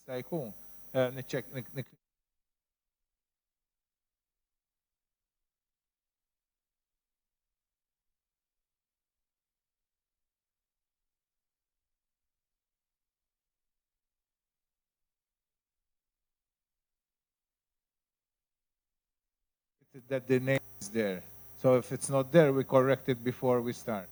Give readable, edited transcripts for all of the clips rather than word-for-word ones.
Jista' jkun. Niċċekk that the name is there. So if it's not there, we correct it before we start.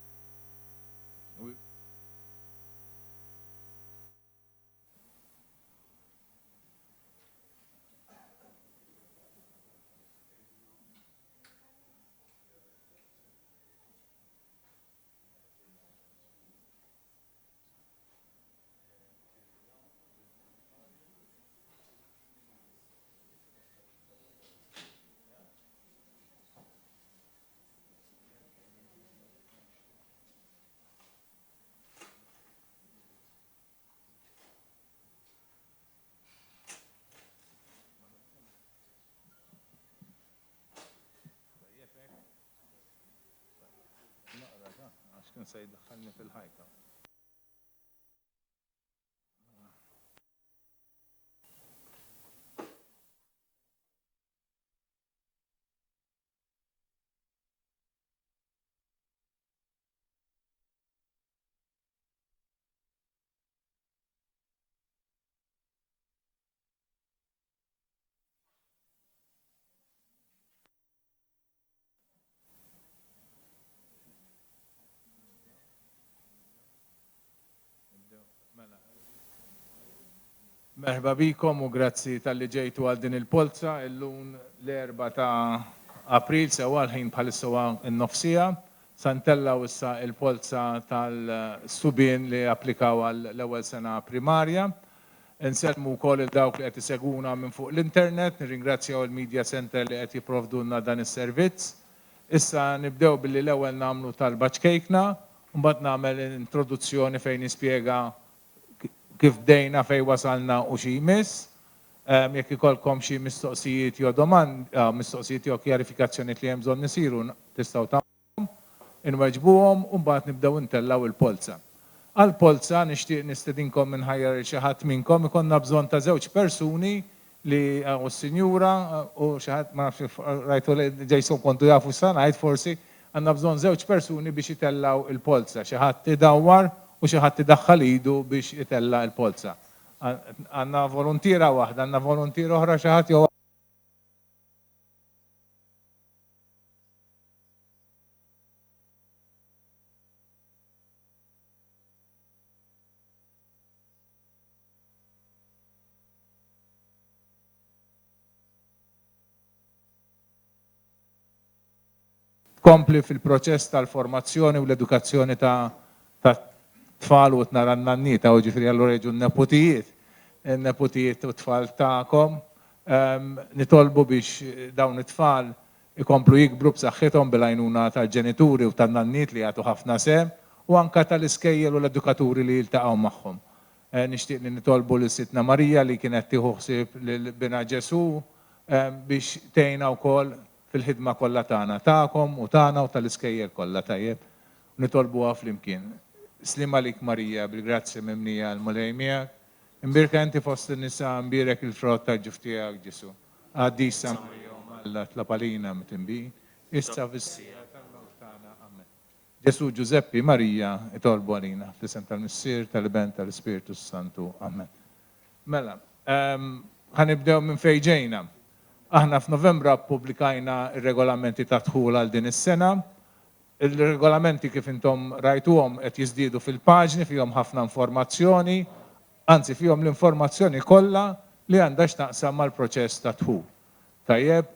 Naqra ta' għax kien se jdaħħalni fil-ħajta. Merħba bikom u grazzi talli ġejtu għal din il-polza illum l-Erbgħa ta' April sewwa l-ħin bħalissa huwa n-nofs siegħa. Sa ntellgħu issa il-polza tal-subien li applikaw għal l-ewwel sena primarja. Insellmu wkoll lil dawk li qed isegwuna minn fuq l-internet, nirringrazzjaw il-Media Centre li qed jipprovdulna dan is-servizz. Issa nibdew billi l-ewwel nagħmlu talba ċkejkna, u mbagħad nagħmel introduzzjoni fejn nispjega kif bdejna, fejn wasalna u xi jmiss. Jekk ikollkom xi mistoqsijiet jew domandi, mistoqsijiet jew kjarifikazzjonijiet li hemm bżonn isiru tistgħu tagħmluhom, inweġbuhom u mbagħad nibdew intellgħu l-polza. Għall-polza nixtieq nistedinkom inħajjar lil xi ħadd minnkom, ikollna bżonn ta' żewġ persuni li u s-sinjura u xi ħadd ma nafx kif rajtu li Jason kontu jafu x'sa ngħid forsi, għandna bżonn żewġ persuni biex itellgħu l-polza, xi ħadd idawwar u xi ħadd idaħħal idu biex itella' l-polza. Għandna voluntiera waħda, għandna voluntier oħra xi ħadd jew Tkompli fil-proċess tal-formazzjoni u l-edukazzjoni ta' tat-tfal u nara n-nanniet hawn, jiġifieri allura jiġu n-neputijiet, in-neputijiet u t-tfal tagħkom. Nitolbu biex dawn it-tfal ikomplu jikbru b'saħħithom bil-għajnuna tal-ġenituri u tan-nanniet li jagħtu ħafna sehem u anke tal-iskejjel u l-edukaturi li jiltaqgħu magħhom. Nixtieq li nitolbu lil Sidtna Marija li kienet tieħu ħsieb lil Binha Ġesù biex tgħinna wkoll fil-ħidma kollha tagħna, tagħkom u tagħna u tal-iskejjel kollha, tajjeb? Nitolbuha flimkien. Sliem għalik Marija, bil-grazzja mimlija l-Mulej miegħek, imbierka inti fost in-nisa, imbierek il-frott tal-ġuf tiegħek Ġesù. Qaddisa Marija Omm Alla, itlob għalina mitinbin, issa u fis-siegħa tal-mewt tagħna. Amen. Ġesù, Ġużeppi, Marija, itolbu għalina. Fl-isem tal-Missier, tal-Iben, tal-Ispirtu s-Santu. Amen. Mela, ħa nibdew minn fejn ġejna. Aħna f'Novembru ppubblikajna r-regolamenti tad-dħul għal din is-sena. Il-regolamenti kif intom rajtuhom qed jiżdiedu fil-paġni, fihom ħafna informazzjoni, anzi fihom l-informazzjoni kollha li għandha x'taqsam mal-proċess ta' dħul. Tajjeb,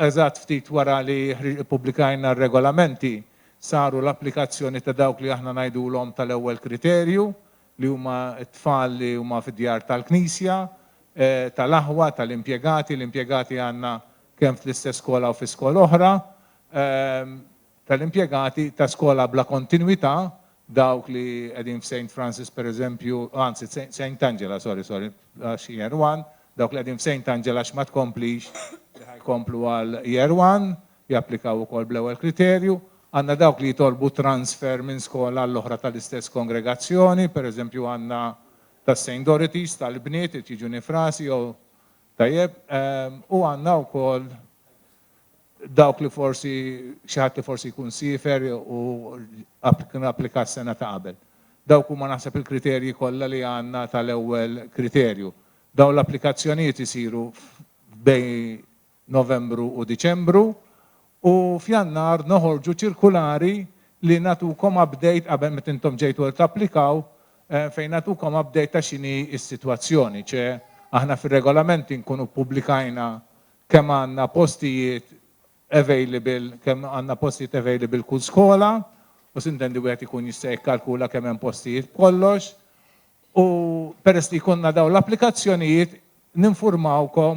eżatt ftit wara li ppubblikajna r-regolamenti saru l-applikazzjoni ta' dawk li aħna ngħidulhom tal-ewwel kriterju, li huma t-tfal li huma fid-djar tal-Knisja, tal-aħwa, tal-impjegati, l-impjegati għandna kemm fl-istess skola u fi skola oħra, tal-impjegati ta' skola bla kontinwità, dawk li qegħdin f'Saint Francis per eżempju, anzi Saint Angela, sorry, sorry, għax year one, dawk li qegħdin f'Saint Angela għax ma tkomplix, li ħa jkomplu għal year one, japplikaw ukoll bl-ewwel kriterju. Għandna dawk li jitolbu transfer minn skola għall-oħra tal-istess kongregazzjoni, per eżempju għandna tas-St. Dorothy's tal-bniet qed jiġuni f'rasi jew tajjeb u għandna wkoll dawk li forsi xi ħadd li forsi jkun siefer u kien applika s-sena ta' qabel. Dawk huma naħseb il-kriterji kollha li għandna tal-ewwel kriterju. Dawn l-applikazzjonijiet isiru bejn Novembru u Diċembru u f'Jannar noħorġu ċirkulari li nagħtukom update qabel meta intom ġejtu tapplikaw fejn nagħtukom update ta' x'inhi s-sitwazzjoni, ċe aħna fir-regolamenti nkunu ppubblikajna kemm għandna postijiet available, kemm għandna postijiet available kull skola, u sintendi wieħed ikun jista' jikkalkula kemm hemm postijiet b'kollox, u peress li jkollna dawn l-applikazzjonijiet ninfurmawkom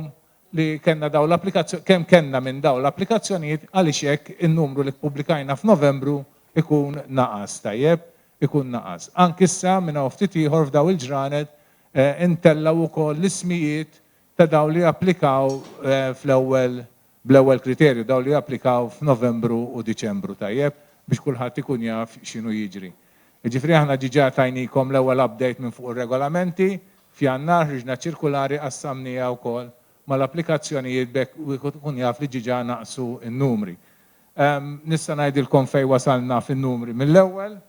li kellna dawn l-applikazzjoni, kemm kellna minn dawn l-applikazzjonijiet għaliex hekk in-numru li ppubblikajna f'Novembru ikun naqas, tajjeb, ikun naqas. Anki issa minn hawn ftit ieħor f'dawn il-ġranet intellgħu wkoll l-ismijiet ta' dawn li applikaw fl-ewwel bl-ewwel kriterju, dawn li applikaw f'Novembru u Diċembru, tajjeb, biex kulħadd ikun jaf x'inhu jiġri. Jiġifieri aħna diġà tajnikom l-ewwel update minn fuq ir-regolamenti, f'Jannar ħriġna ċirkulari qassamnieha wkoll mal-applikazzjonijiet b'hekk wieħed ikun jaf li diġà naqsu n-numri. Nista' ngħidilkom fejn wasalna fin-numri mill-ewwel.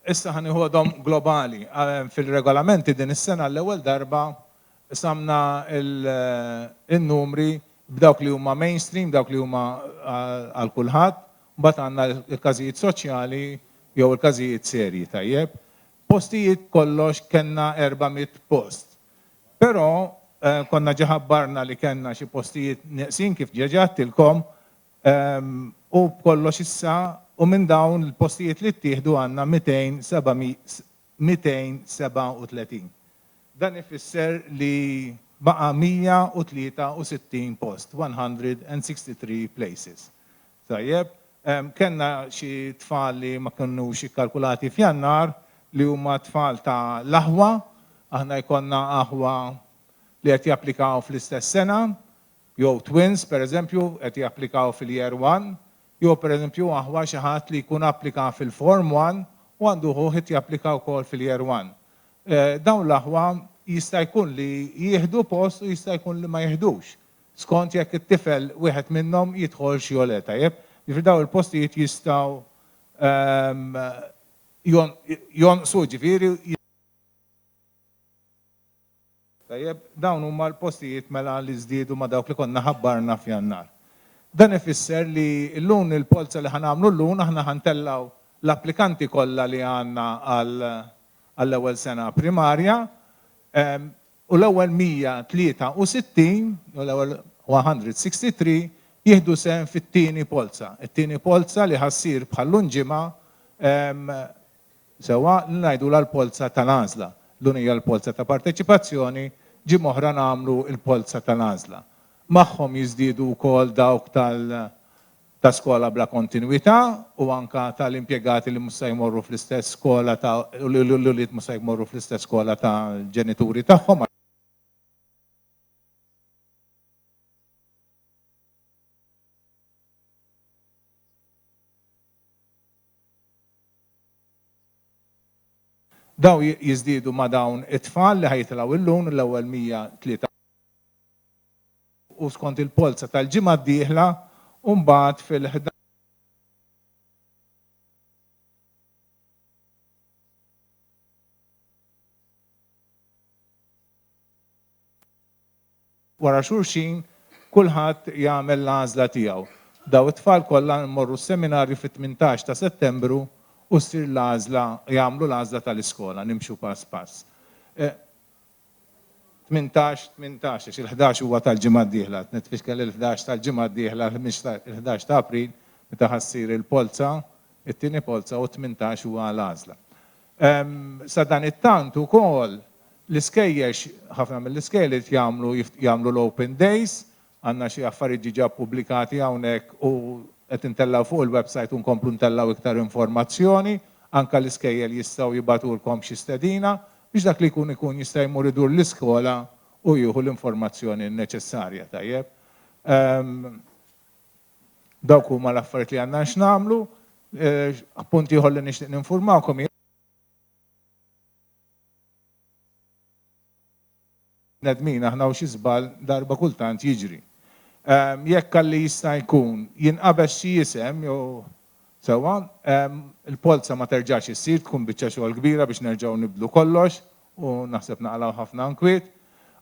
Issa ħa nieħodhom globali. Fil-regolamenti din is-sena għall-ewwel darba qsamna n-numri b'dawk li huma mainstream, dawk li huma għal kulħadd, mbagħad għandna l-każijiet soċjali jew il-każijiet serji, tajjeb. Postijiet b'kollox kellna 400 post. Però konna ġa ħabbarna li kellna xi postijiet neqsin kif ġa għedtilkom, U b'kollox issa, u minn dawn l-postijiet li ttieħdu għandna 237. Dan ifisser li baqa' 163 post, 163 places. Tajjeb. Kellna xi tfal li ma kinux ikkalkulati f'Jannar li huma tfal ta' l-aħwa. Aħna jkollna aħwa li qed japplikaw fl-istess sena. Jew twins, per eżempju, qed japplikaw fil-Year One, jew per eżempju aħwa xi ħadd li jkun applika fil-Form One u għandu ħuh qed japplika wkoll fil-Year One. Dawn l-aħwa jista' jkun li jieħdu post u jista' jkun li ma jieħdux, skont jekk it-tifel wieħed minnhom jidħolx jew le, tajjeb? Jiġifieri dawn il-postijiet jistgħu jonqsu, jiġifieri, Tajjeb, dawn huma l-postijiet mela li żdiedu ma' dawk li konna ħabbarna f'Jannar. Dan ifisser li llum il-polza li ħa nagħmlu llum aħna ħa ntellgħu l-applikanti kollha li għandna għall-ewwel sena primarja u l-ewwel 163, jew l-ewwel 163 jieħdu sehem fit-tieni polza. It-tieni polza li ħa ssir bħal-lum ġimgħa Sewwa, li ngħidulha l-polza tal-għażla. Llum hija l-polza ta' parteċipazzjoni, ġimgħa oħra nagħmlu l-polza tal-għażla. Magħhom jiżdiedu wkoll dawk tal ta' skola bla kontinwità u anke tal-impjegati li mhux se jmorru fl-istess skola ta' li l-ulied mhux se jmorru fl-istess skola tal-ġenituri tagħhom. Dawn jiżdiedu ma' dawn it-tfal li ħa jitilgħu illum l-ewwel 103 u skont il-polza tal-ġimgħa d-dieħla u mbagħad fil-11 Wara xulxin, kulħadd jagħmel l-għażla tiegħu. Daw it-tfal kollha jmorru s-seminarju fit-18 ta' Settembru u ssir l-għażla, jagħmlu l-għażla tal-iskola, nimxu pass pass. 18, 18, għax il-ħdax huwa tal-ġimgħa d-dieħla, qed nitfixkel il-ħdax tal-ġimgħa d-dieħla, il-ħdax ta' April, meta ħa ssir il-polza, it-tieni polza u t-18 huwa l-għażla. Sadanittant ukoll l-iskejjel, ħafna mill-iskejjel qed jagħmlu jagħmlu l-open days, għandna xi affarijiet diġà ppubblikati hawnhekk u qed intellgħu fuq il-website u nkomplu ntellgħu iktar informazzjoni, anke l-iskejjel jistgħu jibagħtulkom xi stedina biex dak li jkun ikun jista' jmur idur l-iskola u jieħu l-informazzjoni neċessarja, tajjeb. Dawk huma l-affarijiet li għandna x'nagħmlu. Punt ieħor li nixtieq ninfurmakom. Bnedmin aħna u xi żball darba kultant jiġri. Jekk għalli jista' jkun jinqabeż xi isem jew sewwa, il-polza ma terġax issir, tkun biċċa xogħol kbira biex nerġgħu nibdlu kollox u naħseb naqalgħu ħafna nkwiet.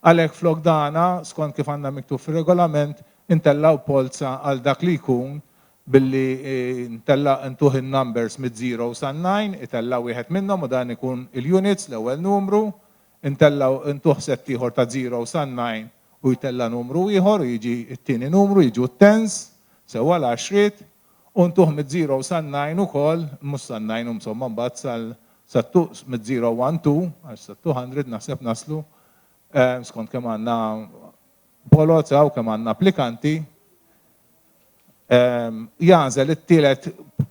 Għalhekk flok dana, skont kif għandna miktub fir-regolament, intellgħu polza għal dak li jkun billi ntella' ntuh in-numbers mid-zero san-nine, itella' wieħed minnhom u dan ikun il-units, l-ewwel numru, Intellgħu ntuh sett ieħor ta' zero san-nine u jtella' numru ieħor u jiġi t-tieni numru, jiġu t-tens, sewwa l-għaxriet, u ntuh mid-zero san-nine ukoll, mhux san-nine insomma mbagħad sal sat-two, mid-zero one two, għax sat-200 naħseb naslu, skont kemm għandna boloz hawn, kemm għandna applikanti, jagħżel it-tielet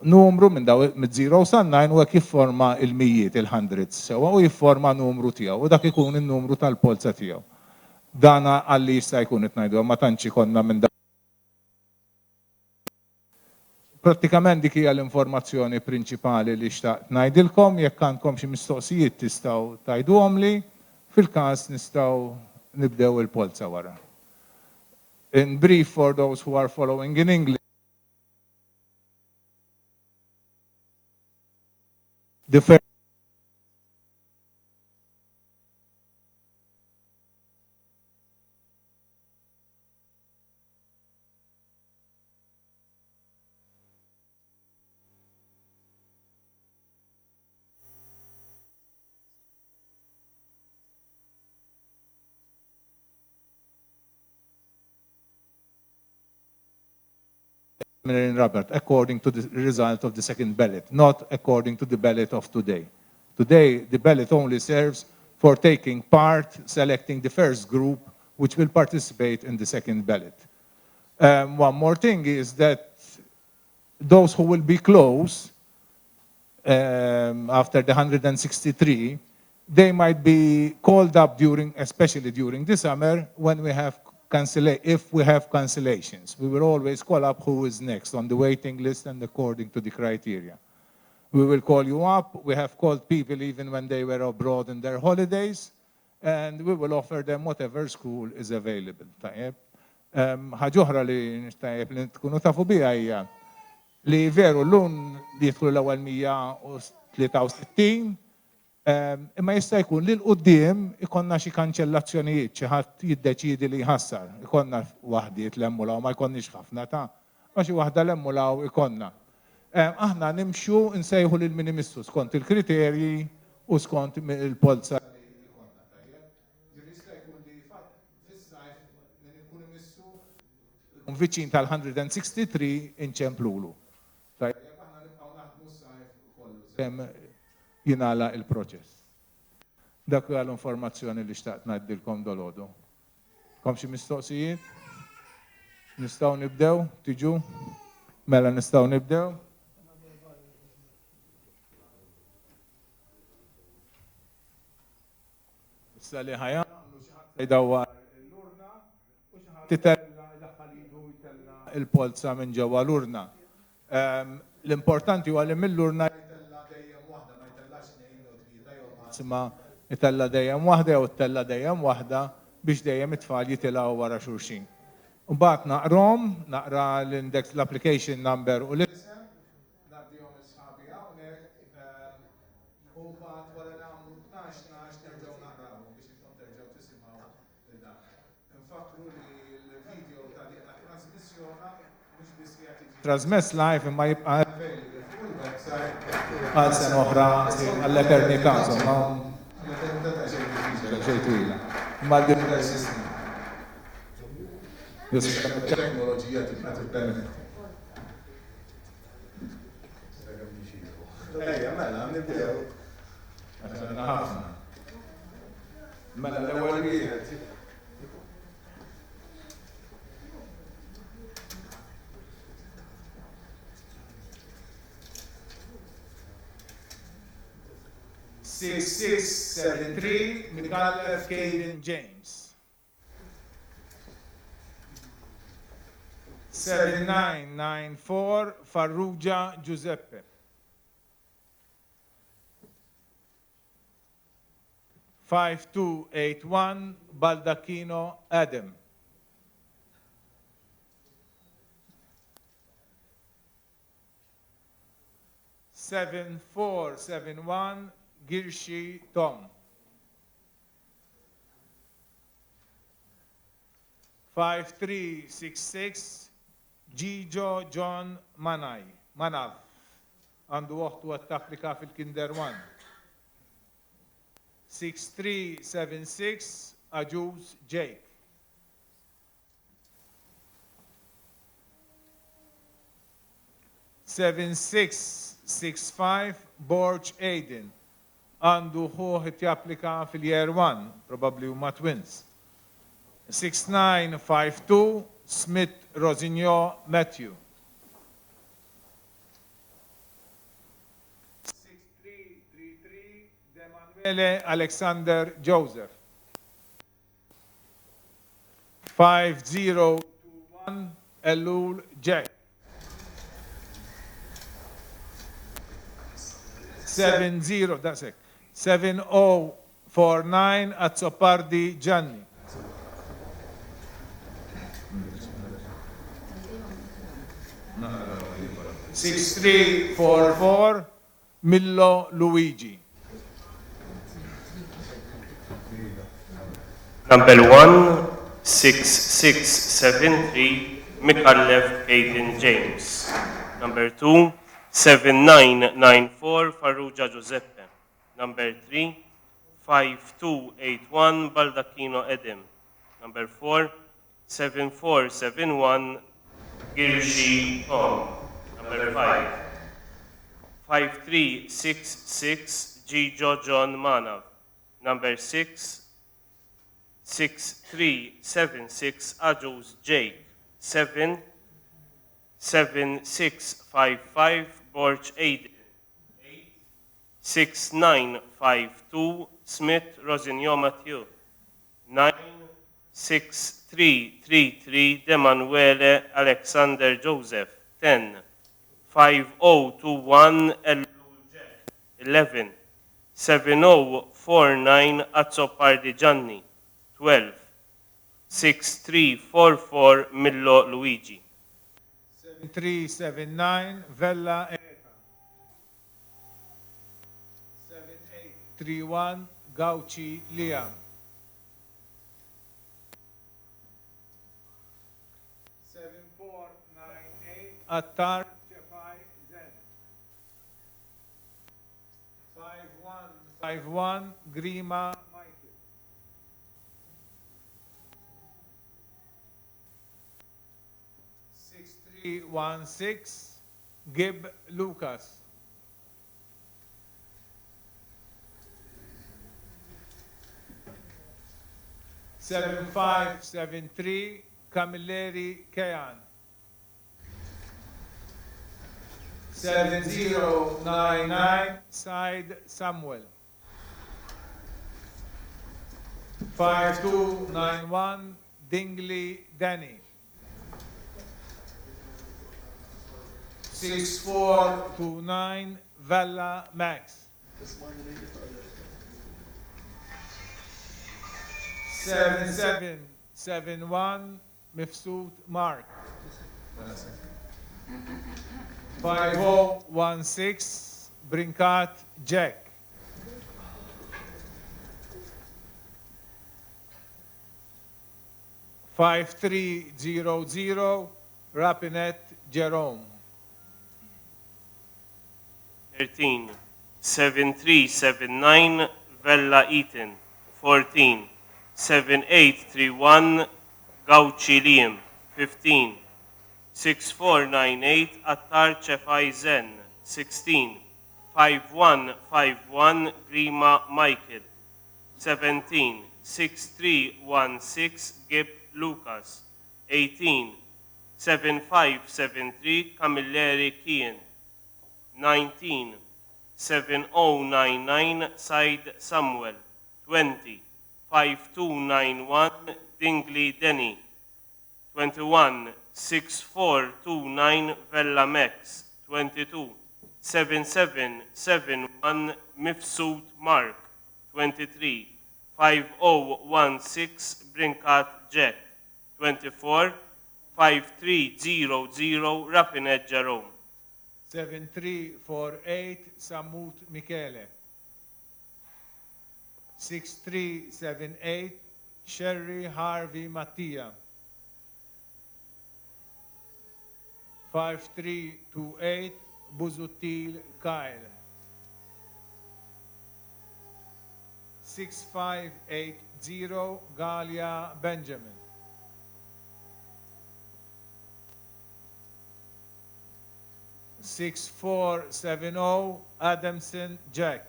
numru minn daw mid-zero san-nine u hekk jifforma l-mijiet, il-hundreds, sewwa, u jifforma numru tiegħu u dak ikun in-numru tal-polza tiegħu. Dan għal li jista' jkun qed ngħidu, ma tantx ikollna minn dawn. Prattikament dik hija l-informazzjoni prinċipali li xtaqt ngħidilkom. Jekk għandkom xi mistoqsijiet tistgħu tgħiduhomli. Fil-każ nistgħu nibdew il-polza wara. In brief for those who are following in English, the first Marion Robert according to the result of the second ballot, not according to the ballot of today. Today, the ballot only serves for taking part, selecting the first group which will participate in the second ballot. One more thing is that those who will be close after the 163, they might be called up during, especially during the summer, when we have cancella if we have cancellations. We will always call up who is next on the waiting list and according to the criteria. We will call you up. We have called people even when they were abroad in their holidays, and we will offer them whatever school is available. Tajjeb. Ħaġa oħra li tajjeb li tkunu tafu biha hija li veru llum li jidħlu l-ewwel 163, imma jista' jkun li 'l quddiem ikollna xi kanċellazzjonijiet, xi ħadd jiddeċiedi li jħassar. Ikollna waħdiet 'l hemm u 'l hawn, ma jkollniex ħafna ta' ma xi waħda 'l hemm u 'l hawn ikollna. Aħna nimxu nsejħu lil min imissu skont il-kriterji u skont il-polza li jkollna, tajjeb? Ġifieri jista' jkun li fis-sajf min ikun imissu ikun viċin tal-163 inċemplulu. Tajjeb, aħna nibqgħu naħdmu s-sajf kollu sakemm jingħalaq il-proċess. Dak huwa l-informazzjoni li xtaqt ngħaddilkom dalgħodu. Għandkom xi mistoqsijiet? Nistgħu nibdew? Tiġu? Mela nistgħu nibdew? Issa li ħa jagħmlu xi ħadd se jdawwar l-urna u xi ħadd itella' idaħħal idu jtella' il-polza minn ġewwa l-urna. L-importanti huwa li mill-urna jtella' dejjem waħda, ma jtellax tnejn jew tlieta jew ħadd imma jtella' dejjem waħda jew ittella' dejjem waħda biex dejjem it-tfal jitilgħu wara xulxin. Imbagħad naqrahom, naqra l-index, l-application number u l-isem, ngħaddihom lil sħabi hawnhekk u mbagħad wara nagħmlu 12 12 nerġgħu naqrawhom biex intom terġgħu tisimgħu lil dan. Infakkru li l-video ta' din it-trasmissjona mhux biss qiegħed jiġi trasmess live imma jibqa' available fuq il-website għal sena oħra, anzi għall-eternità insomma. L-eternità daqsxejn diffiċli, daqsxejn twila. Imma għal diversi snin. Jew sakemm it-teknoloġija tibqa' tippermetti. Ejja, mela, nibdew. Għax għandna ħafna. Mela l-ewwel wieħed. 6673 Micallef Caden James. 7994 Farrugia Giuseppe. 5281 Baldacchino Adam. 7471 Girxi Tom. 5366 Gigio John Manaj, Manav. Għandu oħtu qed tapplika fil-Kinder 1. 6376 Agius Jake. 7665 Borg Aiden. Għandu ħuh qed japplika fil-Year 1, probabbli huma twins. 6952 Smith Rossignol Matthew. 6333 Demanuele Alexander Joseph. 5021 Ellul Jack. 70, daqshekk. 7049 Azzopardi Gianni. 6344 Millo Luigi. Number 1, 6673 Micallef Caden James. Number 2, 7994 Farrugia Giuseppe. Number 3, 5281 Baldacchino Edim. Number 4, 7471 Girxi Tom. Number 5, 5366 Gigio John Manav. Number 6, 6376 Agius Jake. 7, 7655 Borg Aiden. 8, 6952 Smith Rossignol Matthew. 9, 6333 Demanuele Alexander Joseph. 10, 5021 Ellul Jack. 11, 7049 Azzopardi Gianni. 12, 6344 Millo Luigi. 7379 Vella Erika. 7831 Gauci Liam. 7498 Attar Cefai Zen. 5151 Grima Michael. 6316 Gib Lucas. 7573 Camilleri Kean. 7099 Said Samuel. 5291 Dingley Danny. 6429 Vella Max. 7771 Mifsud Mark. 5016 Brincat Jack. 5300 Rapinet Jerome. 13, 7379 Vella Eaton. 14, 7831 Gauci Liam. 15, 6498 Attar Cefai Zen. 16, 5151 Grima Michael. 17, 6316 Gib Lucas. 18, 7573 Camilleri Kian. 19, 7099 Said Samuel. 20, 5291 Dingley Denny. 21, 6429 Vella Max. 22, 7771 Mifsud Mark. 23, 5016 Brincat Jack, 24, 5300 Rapinet Jerome. 7348 Samut Michele. 6378 Sherry Harvey Mattia. 5328 Buzutil Kyle. 6580 Galia Benjamin. 6470 Adamson Jack.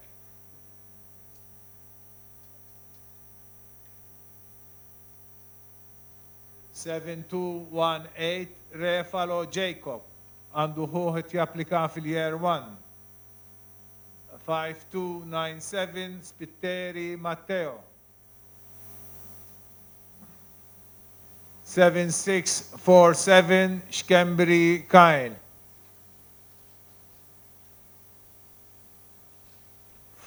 7218 Refalo Jacob għandu ħuh japplika fil-year 1. 5297 Spitteri Matteo. 7647 Schembri Kyle.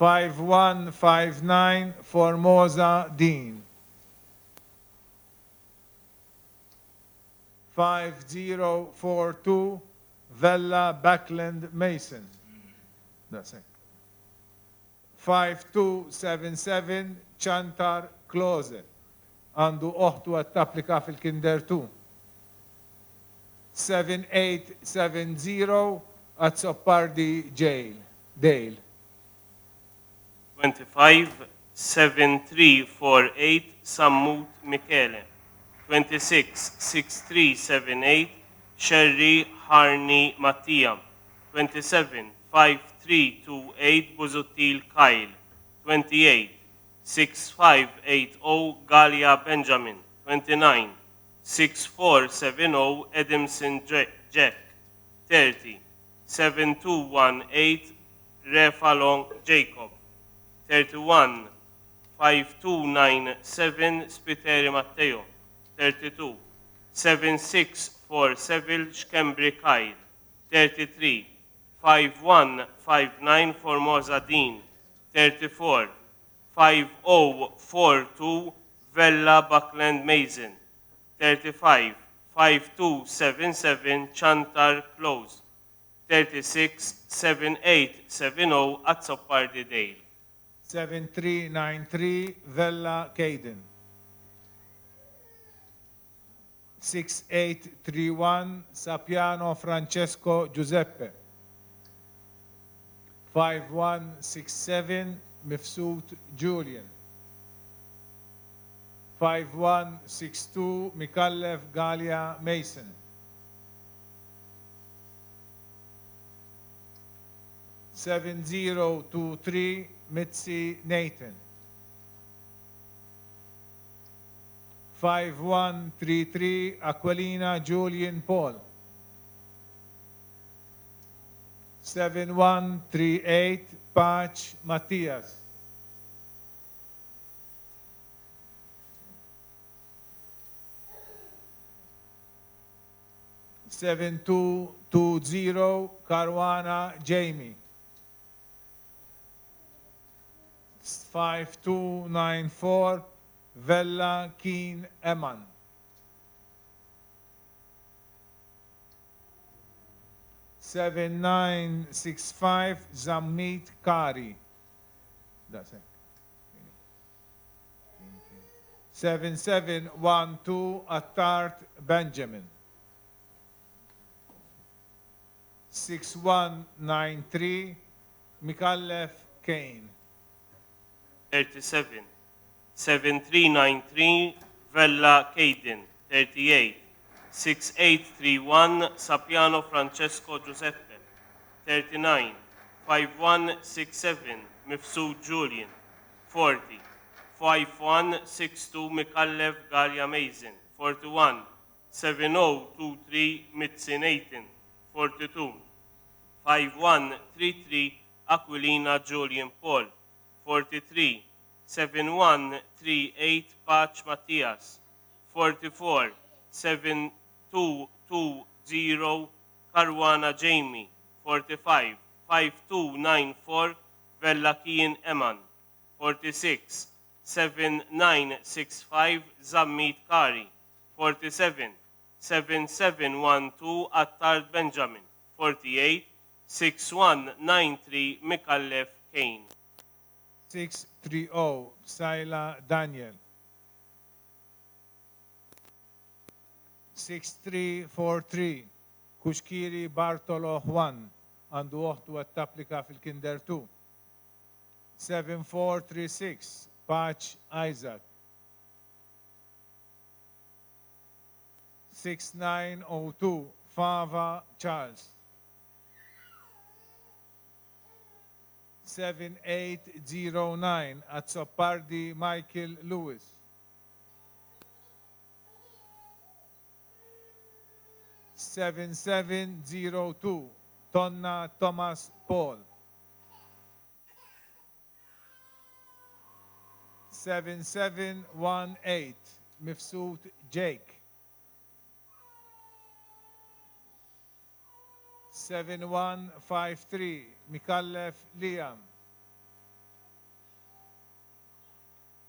5159 Formosa Dean. 5042 Vella Backland Mason. That's it. 5277 Chantar Closet. Għandu oħtu qed tapplika fil-Kinder 2. 7870 Azzopardi Jail. Dale. 25, 7348 Sammut Michele, 26, 6378 Sherry Harney Mattia, 27, 5328 Buzutil Kyle, 28, 6580 Galia Benjamin, 29, 6470 Edimson Jack, 30, 7218 Refalon Jacob, 31, 5297 Spiteri Matteo, 32, 7647 Schembri Kyle, 33, 5159 Formosa Dean, 34, 5042 Vella Buckland Mason, 35, 5277 Chantar Close, 36, 7870 Azzopardi Dale. 7393 Vella Caden. 6831 Sapiano Francesco Giuseppe. 5167 Mifsud Julian. 5162 Micallef Galia Mason. 7023 Mitzi Nathan. 5133 Aquilina Julian Paul. 7138 Pach Matthias. 7220 Caruana Jamie. 5294 Vella Keen Eman. 7965 Zammit Kari. That's it. 7712 Attart Benjamin. 6193 Micallef Kane. 37, 7393 Vella Caden, 38, 6831 Sapiano Francesco Giuseppe, 39, 5167 Mifsud Julian, 40, 5162 Micallef Galia Mason, 41, 7023 Mitzi Nathan, 42, 5133 Aquilina Julian Paul, 43, 7138 Pace Mattias, 44, 7220 Caruana Jamie, 45, 5294 Vella Kien Eman, 46, 7965 Zammit Kari, 47, 7712 Attard Benjamin, 48, 6193 Micallef Kane. 630 Psaila Daniel. 6343 Cuschieri Bartolo Juan għandu oħtu qed tapplika fil-Kinder 2. 7436 Pace Isaac. 6902 Fava Charles. 7809 Azzopardi Michael Lewis. 7702 Tonna Thomas Paul. 7718 Mifsud Jake. 7153 Micallef Liam.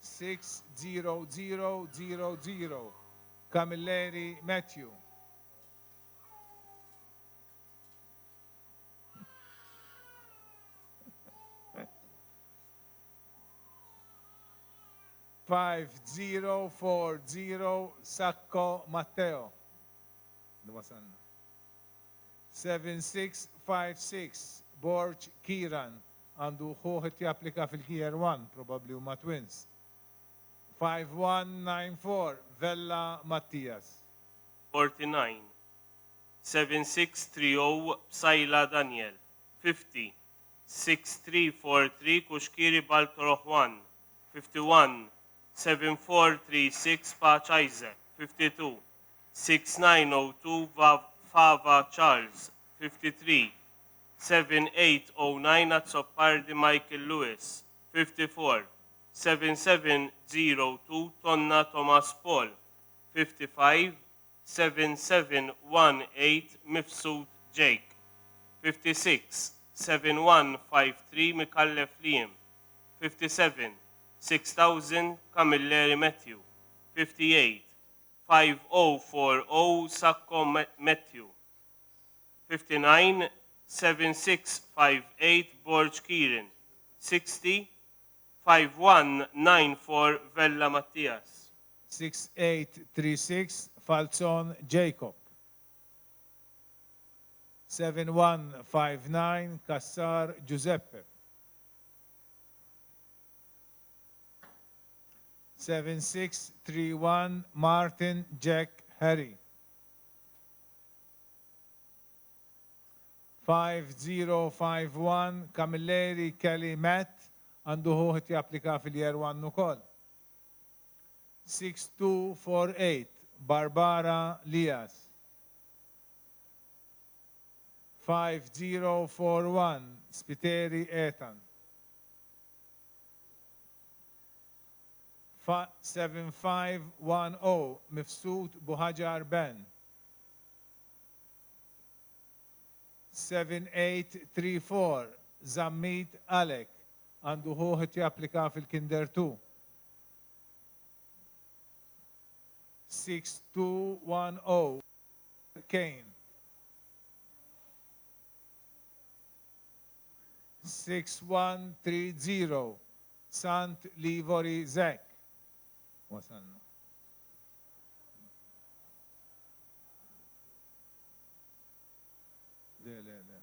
60000 Camilleri Matthew. 5040 Sacco Matteo. Wasalna. 7656 Borg Kiran għandu ħuh japplika fil-Year 1, probably huma twins. 5194 Vella Mattias. 49, 7630 Psaila Daniel, 50, 6343 Cuschieri Bartolo Juan, 51, 7436 Pace Isaac, 52, 6902 Fava Charles, 53, 7809 Azzopardi Michael Lewis, 54, 7702 Tonna Thomas Paul, 55, 7718 Mifsud Jake, 56, 7153 Micallef Liam, 57, 6000 Camilleri Matthew, 58, 5040 Sacco Matthew, 59, 7658 Borg Kieran, 60, 5194 Vella Mattias. 6836 Falzon Jacob. 7159 Cassar Giuseppe. 7631 Martin Jack Harry. 5051 Camilleri Kelly Matt għandu ħuh japplika fil-Year 1 ukoll. 6248 Barbara Lias. 5041 Spiteri Ethan. 7510 Mifsud Buhagiar Ben. 7834 Zammit Alek għandu ħuh japplika fil-Kinder 2. 6210 Kane. 6130 Sant Livori Zek. Wasalna. Le, le, le.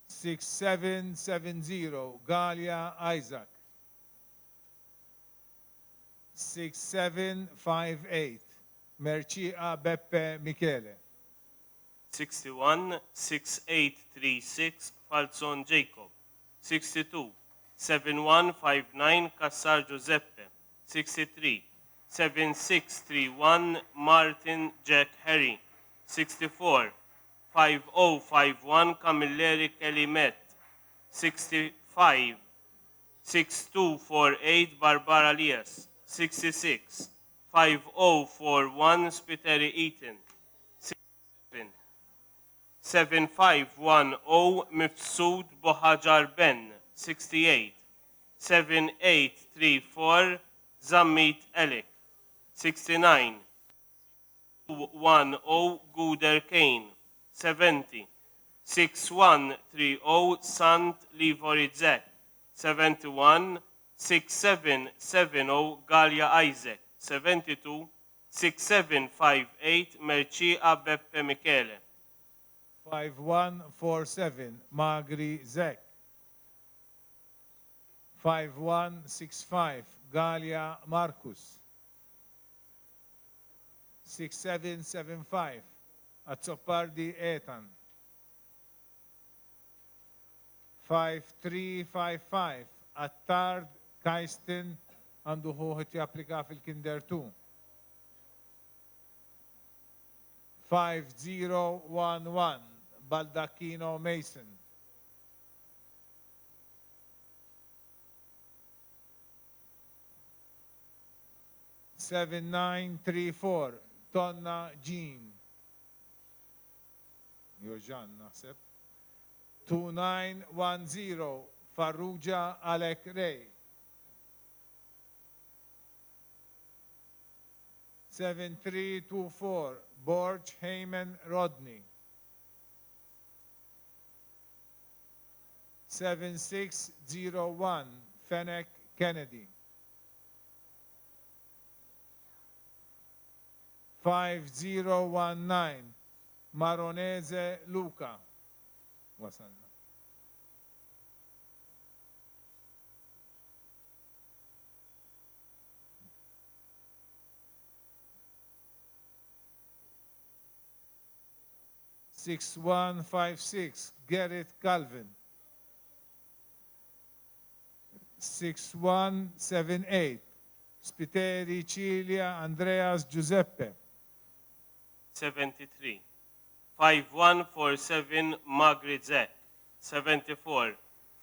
6770 Galia Isaac. 6758 Mercia Beppe Michele. 61, 6836 Falzon Jacob, 62, 7159 Cassar Giuseppe, 63, 7631 Martin Jack Harry, 64, 5051 Camilleri Kelly Met, 65, 6248 Barbara Lias, 66, 5041 Spiteri Eaton, 67, 7510 Mifsud Buhagiar Ben, 68, 7830 6534 Zammit Alec, 69 210 Guder Kane, 70 6130 Sant Livori Zek, 71 6770 Gallia Isaac, 72 6758 Mercia Beppe Michele. 5147 Magri Zek. 5165 Galia Marcus. 6775 Azzopardi Ethan. 5355 Attard Kajsten għandu ħuħet japplika fil-Kinder 2. 5011 Baldacchino Mason. 7934 Tonna Jean. Jo Jean naħseb. 2910 Farrugia Alec Ray. 7324 Borg Heyman Rodney. 7601 Fennec Kennedy. 5019 Maronese Luca. Wasalna. 6156 Gerrit Calvin. 6178 Spiteri Cilia Andreas Giuseppe. 73 5147 Magri Zek, 74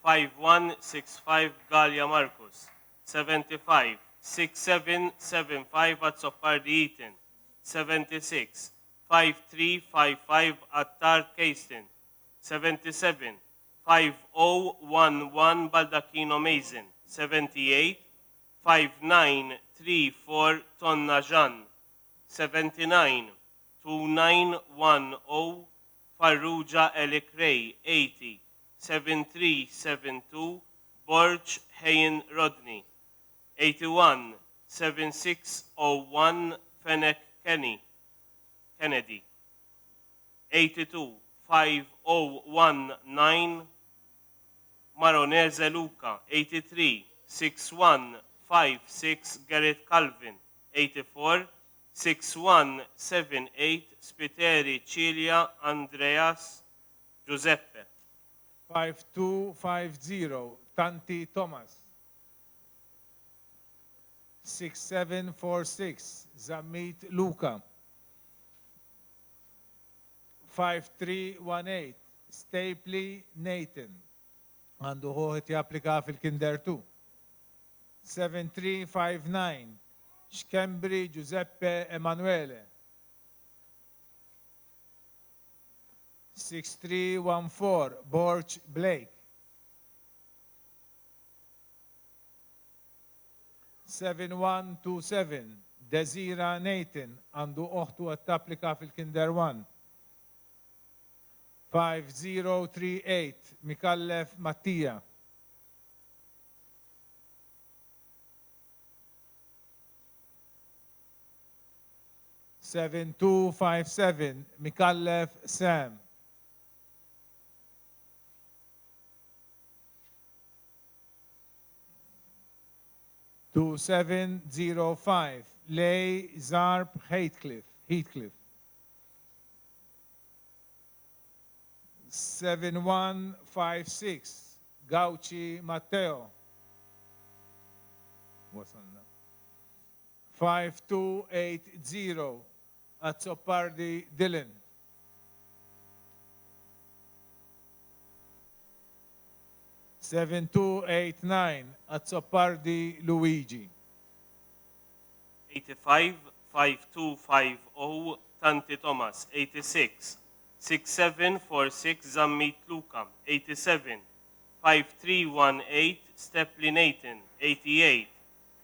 5165 Galia Marcus, 75 6775 Azzopardi Eaton, 76 5355 Attar Keistin, 77 5011 Baldacchino Mason, 78 5934 Tonna Jean, 79 2910 Farrugia Alec Ray, 80 7372 Borg Hayen Rodney, 81 7601 Fennec Kenny, Kennedy, 82 5019 Maronese Luca, 83 6156 Gerrit Calvin, 84 6178 Spiteri Cilia Andreas Giuseppe. 5250 Tanti Thomas. 6746 Zammit Luca. 5318 Stapley Nathan. Għandu ħuħet japplika fil-Kinder 2. 7359 Schembri Giuseppe Emanuele. 6314 Borch Blake. 7127 Desira Nathan għandu oħtu għat tapplika fil-Kinder 1. 5038 Mikallef Mattia. 7257 Mikallef Sam. 2705 Lej Zarb Heathcliff. Heathcliff. 7156 Gauci Matteo. Wasalna. 5280 Azzopardi Dylan. 7289 Azzopardi Luigi. 85 5250 Tanti Thomas, 86 6746 Zammit Luca, 87 5318 Stepley Nathan, 88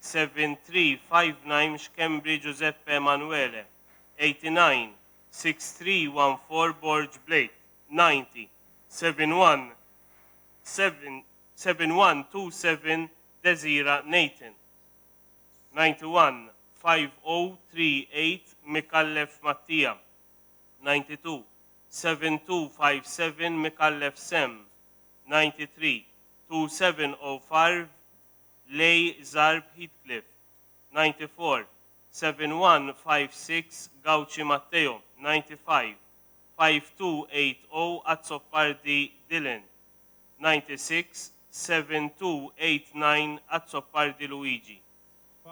7359 Schembri Giuseppe Emanuele, 89, 6314 Borg Blake, 90, 71, 7, 7127 Desira Nathan, 91, 5038 Mikallef Mattia, 92, 7257 Mikallef Sem, 93, 2705 Lej Zarb Heathcliff, 94, 7156 Gauci Matteo, 95, 5280 Azzopardi Dylan, 96, 7289 Azzopardi Luigi.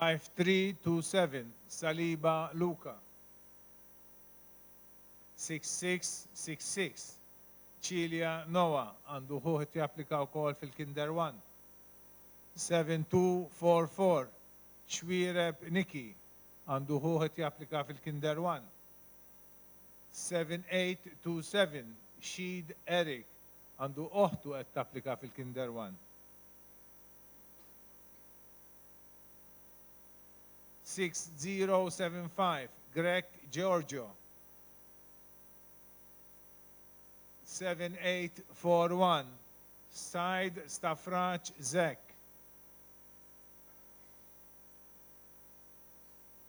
5327 Saliba Luca. 6666 Cilia Noah għandu ħuh japplika wkoll fil-Kinder 1. 7244 Xwireb Niki għandu ħuh japplika fil-Kinder 1. 7827 Sheed Eric għandu oħtu qed tapplika fil-Kinder 1. 6075 Greg Giorgio. 7841 Said Stafraċ Zek.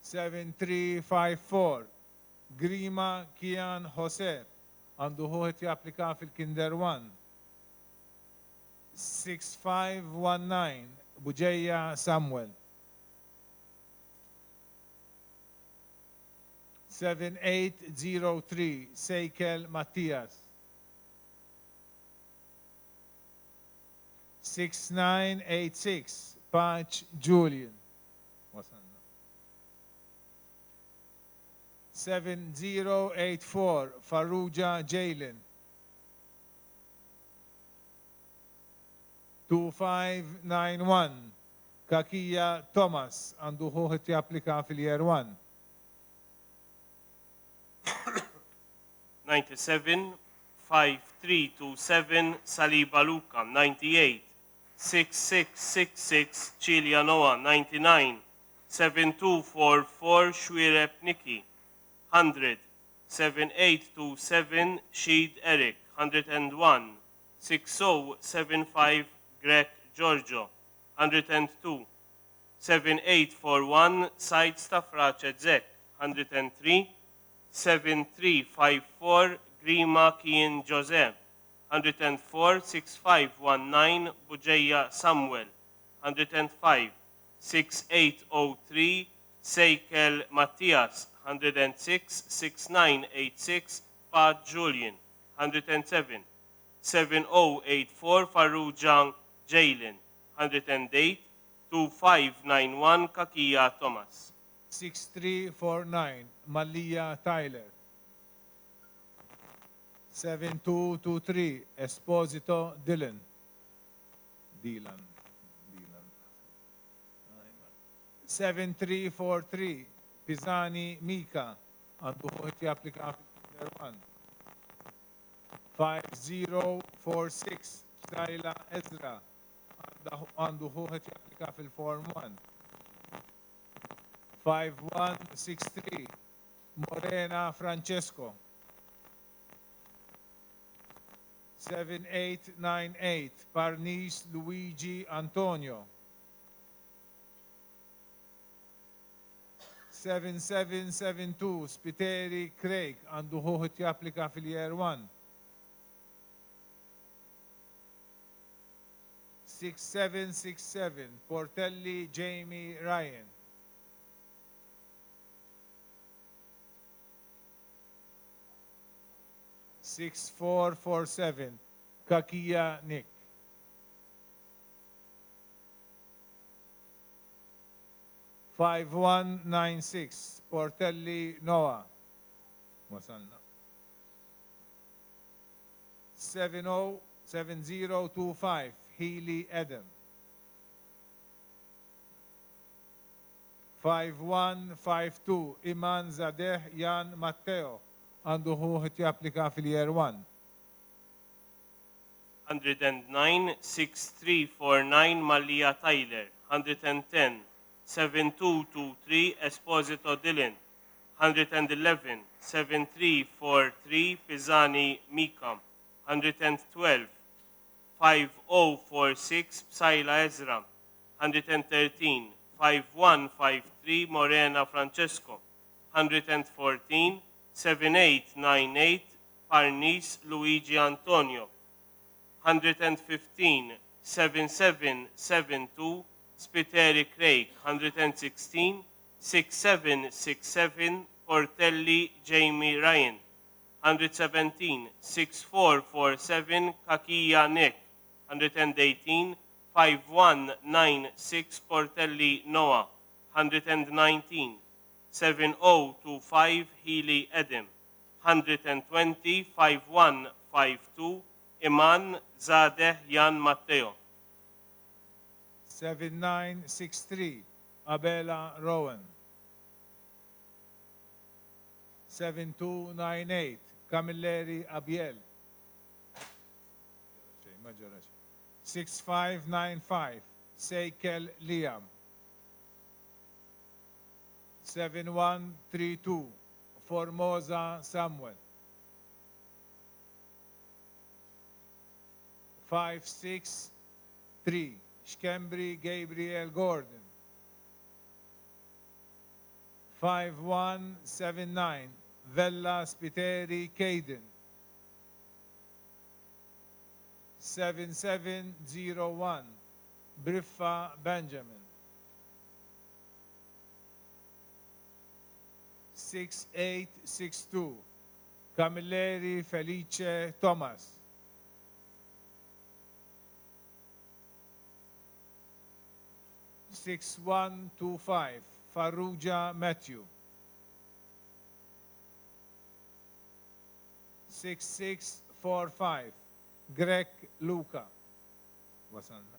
7354 Grima Kian Jose għandu ħuh japplika fil-Kinder 1. 6519 Buġeja Samuel. 7803 Seikel Mattias. 6986 Paċ Julian. Wasalna. 7084 Farrugia Jalen. 2591 Kakia Thomas għandu ħuh japplika fil-year 1. 97, 5327 Saliba Luca, 98, 6666 Cilia Noah, 99, 7244 Shwirep Niki, 100, 7827 Sheed Eric, 101, 6075 Greg Giorgio, 102, 7841 Said Stafrace Zek, 103, 7354 Grima Kien Jose, 104 6519 Bujeya Samuel, 105 6803 Seikel Matthias, 106 6986 Pat Julian, 107 7084 Farrugia Jalen, 108 2591 Kakia Thomas. 6349 Malia Tyler. 7223 Esposito Dylan. Dylan. Dylan. 7343 Pisani Mika għandu ħuh japplika fil-Kinder 1. 5046 Shaila Ezra għandu ħuh japplika fil-Form 1. 5163 Morena Francesco. 7898 Parnis Luigi Antonio. 7772 Spiteri Craig għandu ħuh japplika fil-Year 1. 6767 Portelli Jamie Ryan. 6447 Kakia Nick. 5196 Portelli Noah. Wasalna. 707025 Healy Adam. 5152 Iman Zadeh Jan Matteo għandu ħuh japplika fil-year 1. 109 6349 Malia Tyler, 110 7223 Esposito Dylan, 111, 7343 Pisani Mika, 112, 5046 Psaila Ezra, 113, 5153 Morena Francesco, 114, 7898 Parnis Luigi Antonio, 115, 7772 Spiteri Craig, 116, 6767 Portelli Jamie Ryan, 117, 6447 Kakia Nick, 118, 5196 Portelli Noah, 119, 7025 Healy Edim, 120, 5152 Iman Zadeh Jan Matteo. 7963 Abela Rowan. 7298 Camilleri Abiel. 6595 Seikel Liam. 7132 Formosa Samuel. 563 Schembri Gabriel Gordon. 5179 Vella Spiteri Caden. 7701 Briffa Benjamin. 6862 Camilleri Felice Thomas. 6125 Farrugia Matthew. 6645 Grek Luca. Wasalna.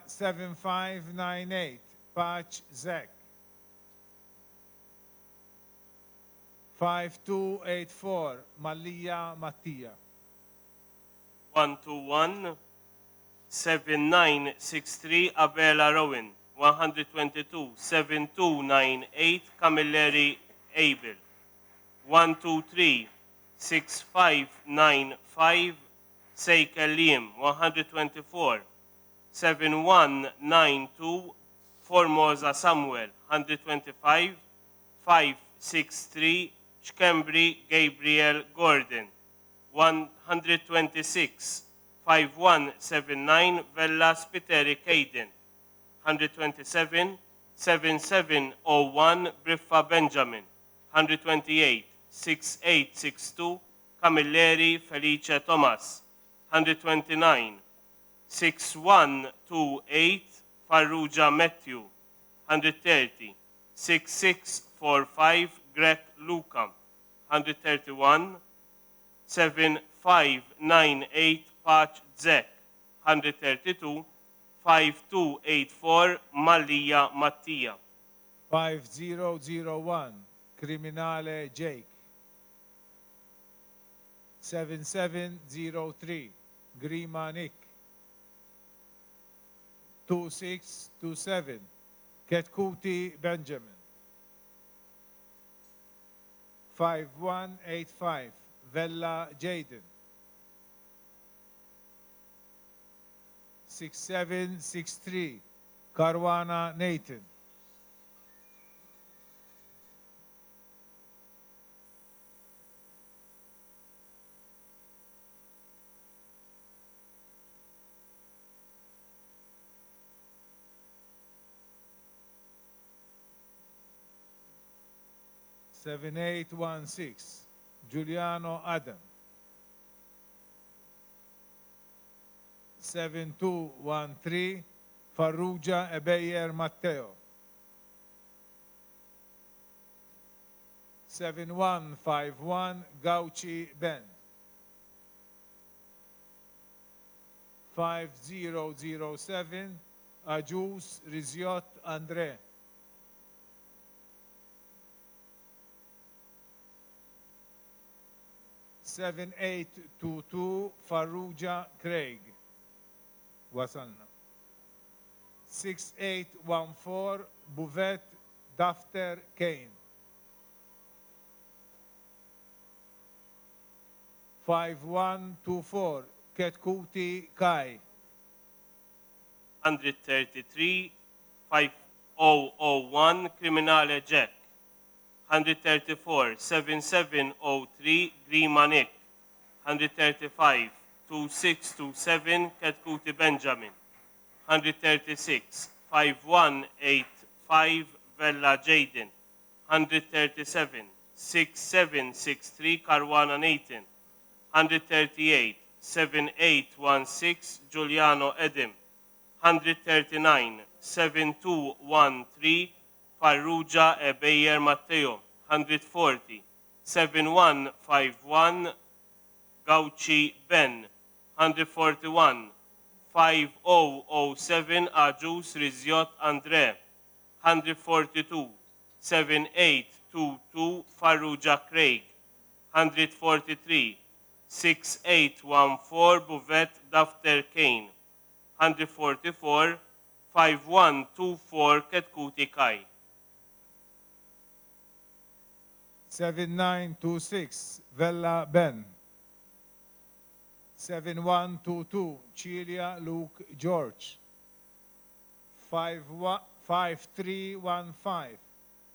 7598 Patch Zek. 5284 Malia Mattia. 121, 7963 Abela Rowan, 122, 7298 Camilleri Abel, 123, 6595 Seikel Liam, 124, 7192 Formosa Samuel, 125, 563 Schembri Gabriel Gordon, 126, 5179 Vella Spiteri Caden, 127, 7701 Briffa Benjamin, 128, 6862 Camilleri Felice Thomas, 129, 6128 Farrugia Matthew, 130, 6645 Grek Luca, 131, 7598 Patch Zek, 132, 5284 Malia Mattia, 5001 Criminale Jake. 7703 Grima Nick. 2627 Ketkuti Benjamin. 5185 Vella Jaden. 6763 Caruana Nathan. 7816 Giuliano Adam. 7213 Farrugia Ebeyer Matteo. 7151 Gauci Ben. 5007 Agius Riziot Andre. 7822 Farrugia Craig. Wasalna. 6814 Bouvet Dafter Kane. 5124 Ketkuti Kai. 133, 5001 Criminale Jack. 134, 7703 Grima Nick. 135, 2627 Ketkuti Benjamin. 136, 5185 Vella Jaden. 137, 6763 Caruana Nathan. 138, 7816 Giuliano Edim. 139, 7213 Farrugia Ebeyer Matteo. 140, 7151 Gauci Ben. 141, 5007 Agius Riziot Andre. 142, 7822 Farrugia Craig. 143, 6814 Bouvet Dafter Kane. 144, 5124 Ketkuti Kai. 7926 Vella Ben. 7122 Cilia Luke George. 5315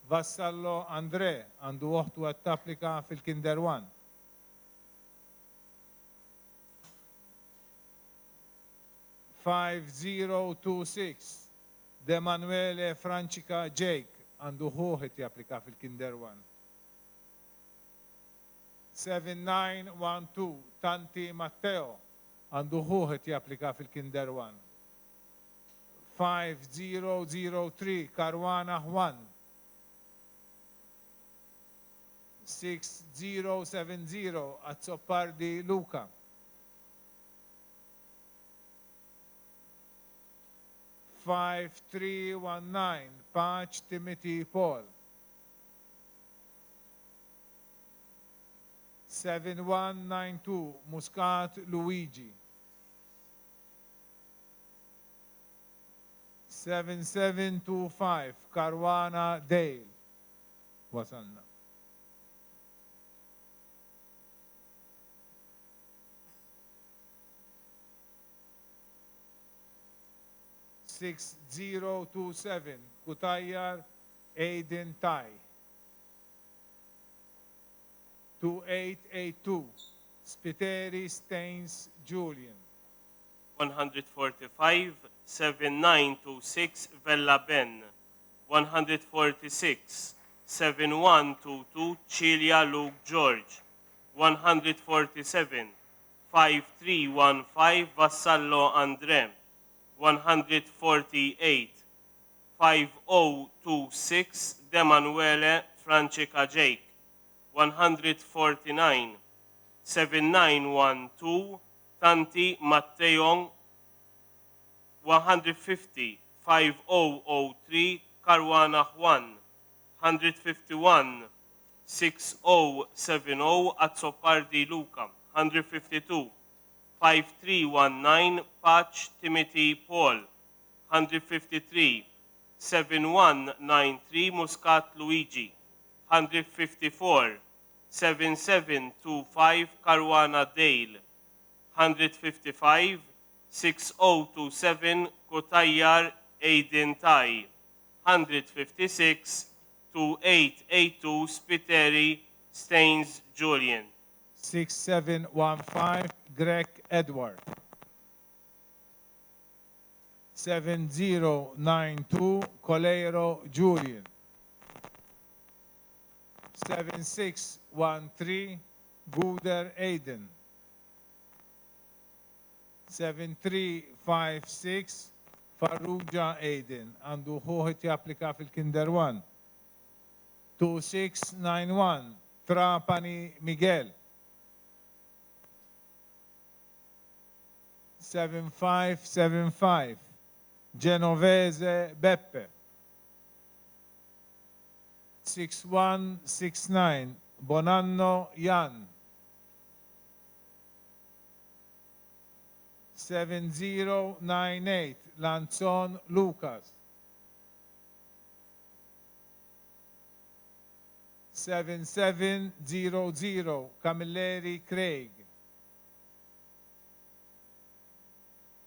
Vassallo Andre għandu oħtu qed tapplika fil-Kinder 1. 5026 De Manuele Francica Jake għandu ħuh qed japplika fil-Kinder 1. 7912 Tanti Matteo għandu ħuh qed japplika fil-Kinder 1. 5003 Caruana Juan. 6070 Azzopardi Luca. 5319 Paċ Timothy Paul. 7192 Muscat Luigi. 7725 Caruana Dale. Wasalna. 6027 Cutajar Aiden Tai. 2882 Spiteri Staines Julian. 145, 7926 Vella Ben. 146, 7122 Cilia Luke George. 147, 5315 Vassallo Andre. 148, 5026 De Manuele Francica Jake. 149, 7912 Tanti Matteo. 150, 5003 Caruana Juan. 151, 6070 Azzopardi Luca. 152, 5319 Patch Timothy Paul. 153, 7193 Muscat Luigi. 154, 7725 Caruana Dale. 155, 6027 Cutajar Aiden Tai. 156, 2882 Spiteri Staines Julian. 6715 Greg Edward. 7092 Coleiro Julian. 7613 Guder Aiden. 7356 Farrugia Aiden għandu ħuh qed japplika fil-Kinder 1. 2691 Trapani Miguel. 7575 Genovese Beppe. 6169 Bonanno Jan. 7098. Lanzon Lucas. 7700 Camilleri Craig.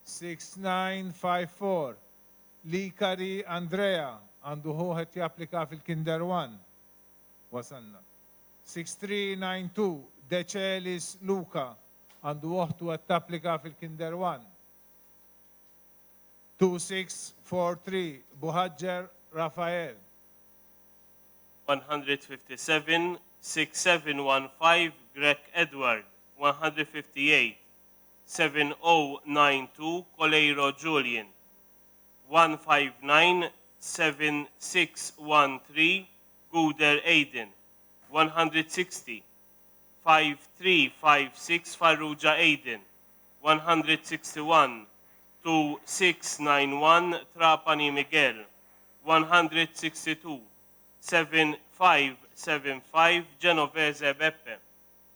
6954 Likari Andrea għandu ħuh qed japplika fil-Kinder 1. Wasalna. 6392 Decelis Luca għandu oħtu qed tapplika fil-Kinder 1. 2643 Buhaġġer Rafael. 157, 6715 Grech Edward, 158, 7092 Coleiro Julian, 159, 7613 Guder Aiden, 160, 5356 Farrugia Aiden, 161, 2691 Trapani Miguel, 162, 7575 Genovese Beppe,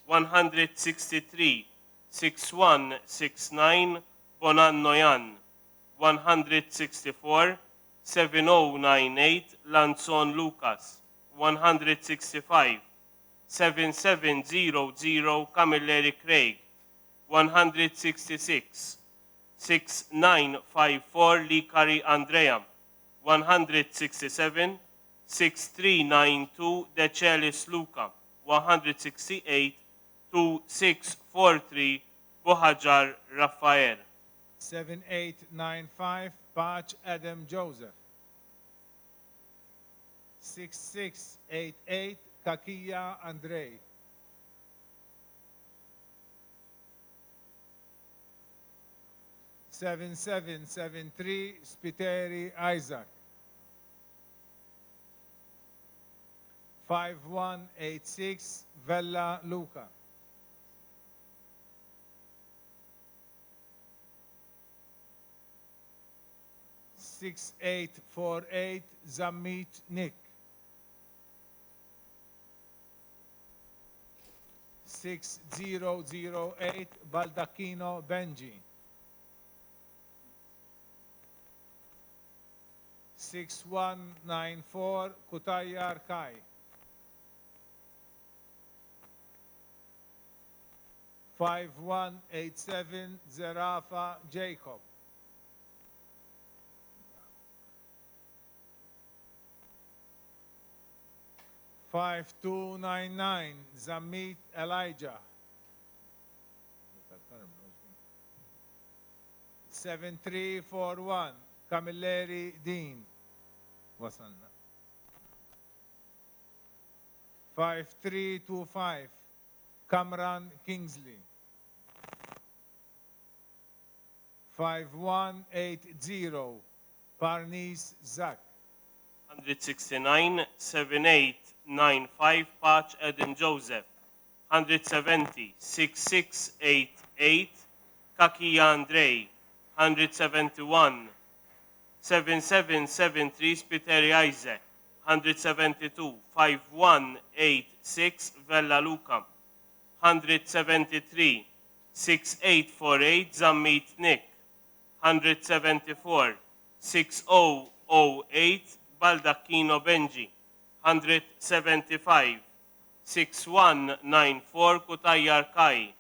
163, 6169 Bonanno Jan, 164, 7098 Lanzon Lucas, 165, 7700 Camilleri Craig, 166, 6954 Likari Andrea, 167, 6392 Decelis Luca, 168, 2643 Buhajar Rafael, 7895 Paċ Adam Joseph. 6688 Kakia Andrej. 7773 Spiteri Isaac. 5186 Vella Luca. 6848 Zammit Nick. 6008 Baldacchino Benji. 6194 Kutayar Kai. 5187 Zerafa Jacob. 5299 Zamit Elijah. 7341 Camilleri Dean. Wasalna. 5325 Kamran Kingsley. 5180 Parnis Zak. 169, 7895 Patch Adam Joseph, 170, 6688 Kakia Andrei, 171, 7773 Spiteri Isaac, 172, 5186 Vella Luca, 173, 6848 Zammit Nick, 174, 6008 Baldacchino Benji, 175, 6194 Kutayar Kai,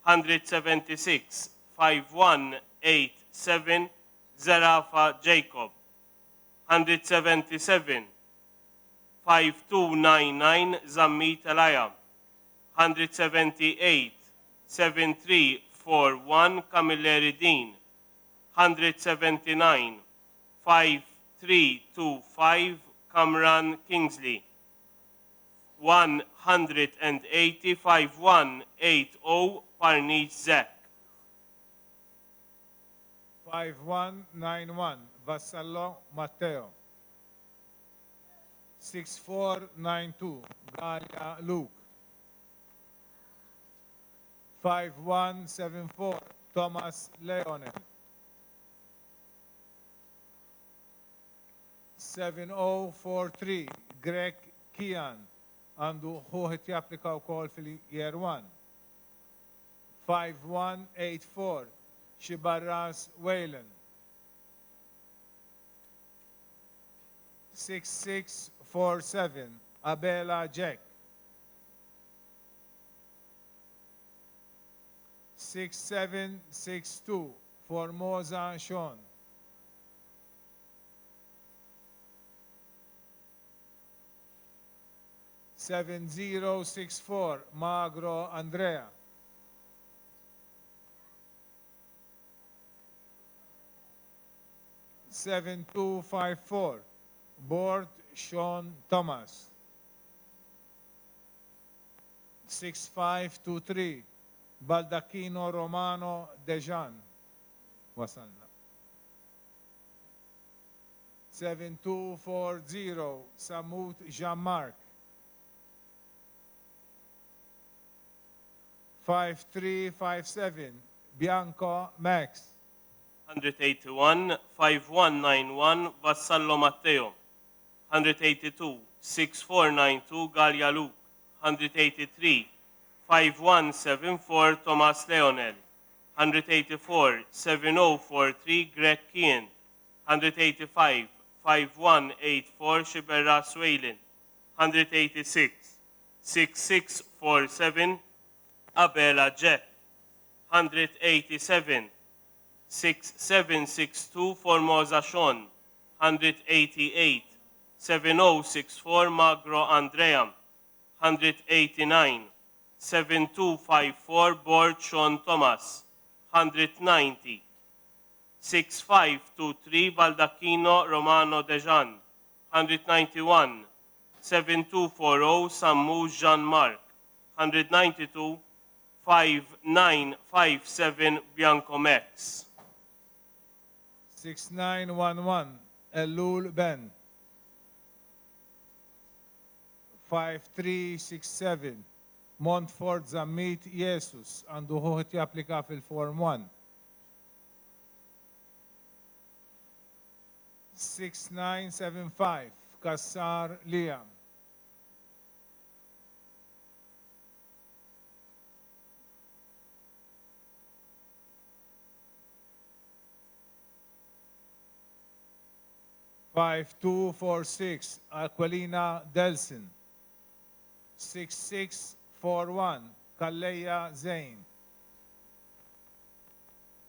176, 5187 Zerafa Jacob, 177, 5299 Zammit Alaya, 178, 7341 Camilleri Dean, 179, 5325 Kamran Kingsley, 180, 5180 Parnit Zek, 5191 Vassallo Matteo. 6492 Galia Luke. 5174 Thomas Leonel. 7043 Greg Kian għandu ħuh japplika wkoll fil-year 1. 5184 Xibarras Wayland. 6647 Abela Jack. 6762 Formosa Sean. 7064 Magro Andrea. 7254 Board Sean Thomas. 6523 Baldacchino Romano Dejan. Wasalna. 7240 Samut Jean-Marc. 5357 Bianco Max. 181, 5191 Vassallo Matteo. 182, 6492 Gallia Luke. 183, 5174 Thomas Leonel. 184, 7043 Greg Kien. 185, 5184 Shibera Swailin. 186, 6647 Abela Jack. 187, 6762 Formosa Sean, 188, 7064 Magro Andrea, 189, 7254 Borg Sean Thomas, 190, 6523 Baldacchino Romano Dejan, 191, 7240 Sammu Jean-Marc, 192, 5957 Bianco Max. 6911 Elul Ben. 5367 Montfort Zammit Jesus għandu ħuħt japplika fil-Form 1. 6975 Kassar Liam. 5246 Aquilina Delson. 6641 Kalleja Zain.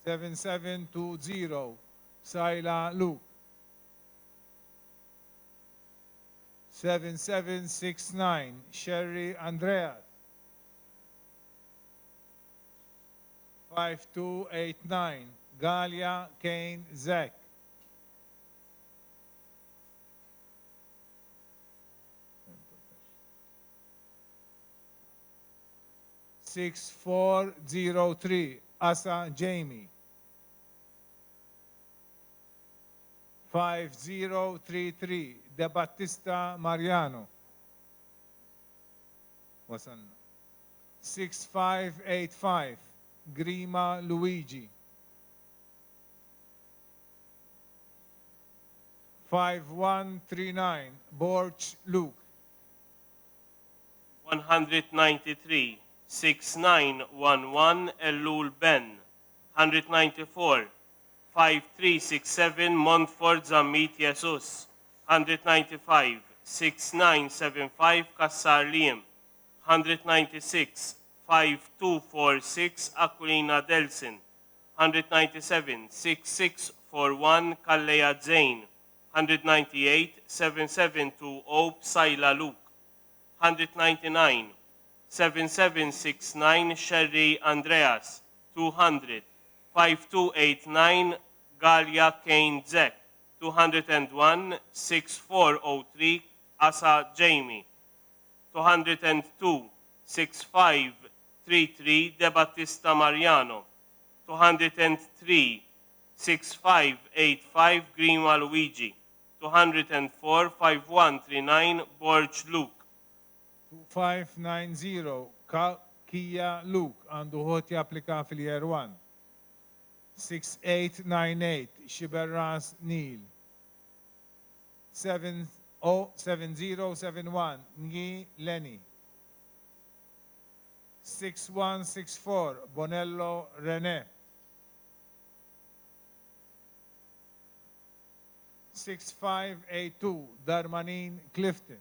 7720 Saila Luke. 7769 Sherry Andreas. 5289 Galia Kane Zek. 6403 Asa Jamie. 5033 De Battista Mariano. Wasalna. 6585 Grima Luigi. 5139 Borch Luke. 193, 6911 Elul Ben, 194, 5367 Montfort Zammit Jesus, 195, 6975 Kassar Liam, 196, 5246 Aquilina Delsin, 197, 6641 Kalleya Zain, 198, 7720 Psaila Luke, 199, 7769 Sherry Andreas, 200, 5289 Galia Kane Zek, 201, 6403 Asa Jamie, 202, 6533 De Battista Mariano, 203, 6585 Greenwald Luigi, 204, 5139 Borg Luke, 2590 Kia Luke għandu ħut japplika fil-Year 1. 6898 Shiberras Neil. 7071 Ngi Lenny. 6164 Bonello Rene. 6582 Darmanin Clifton.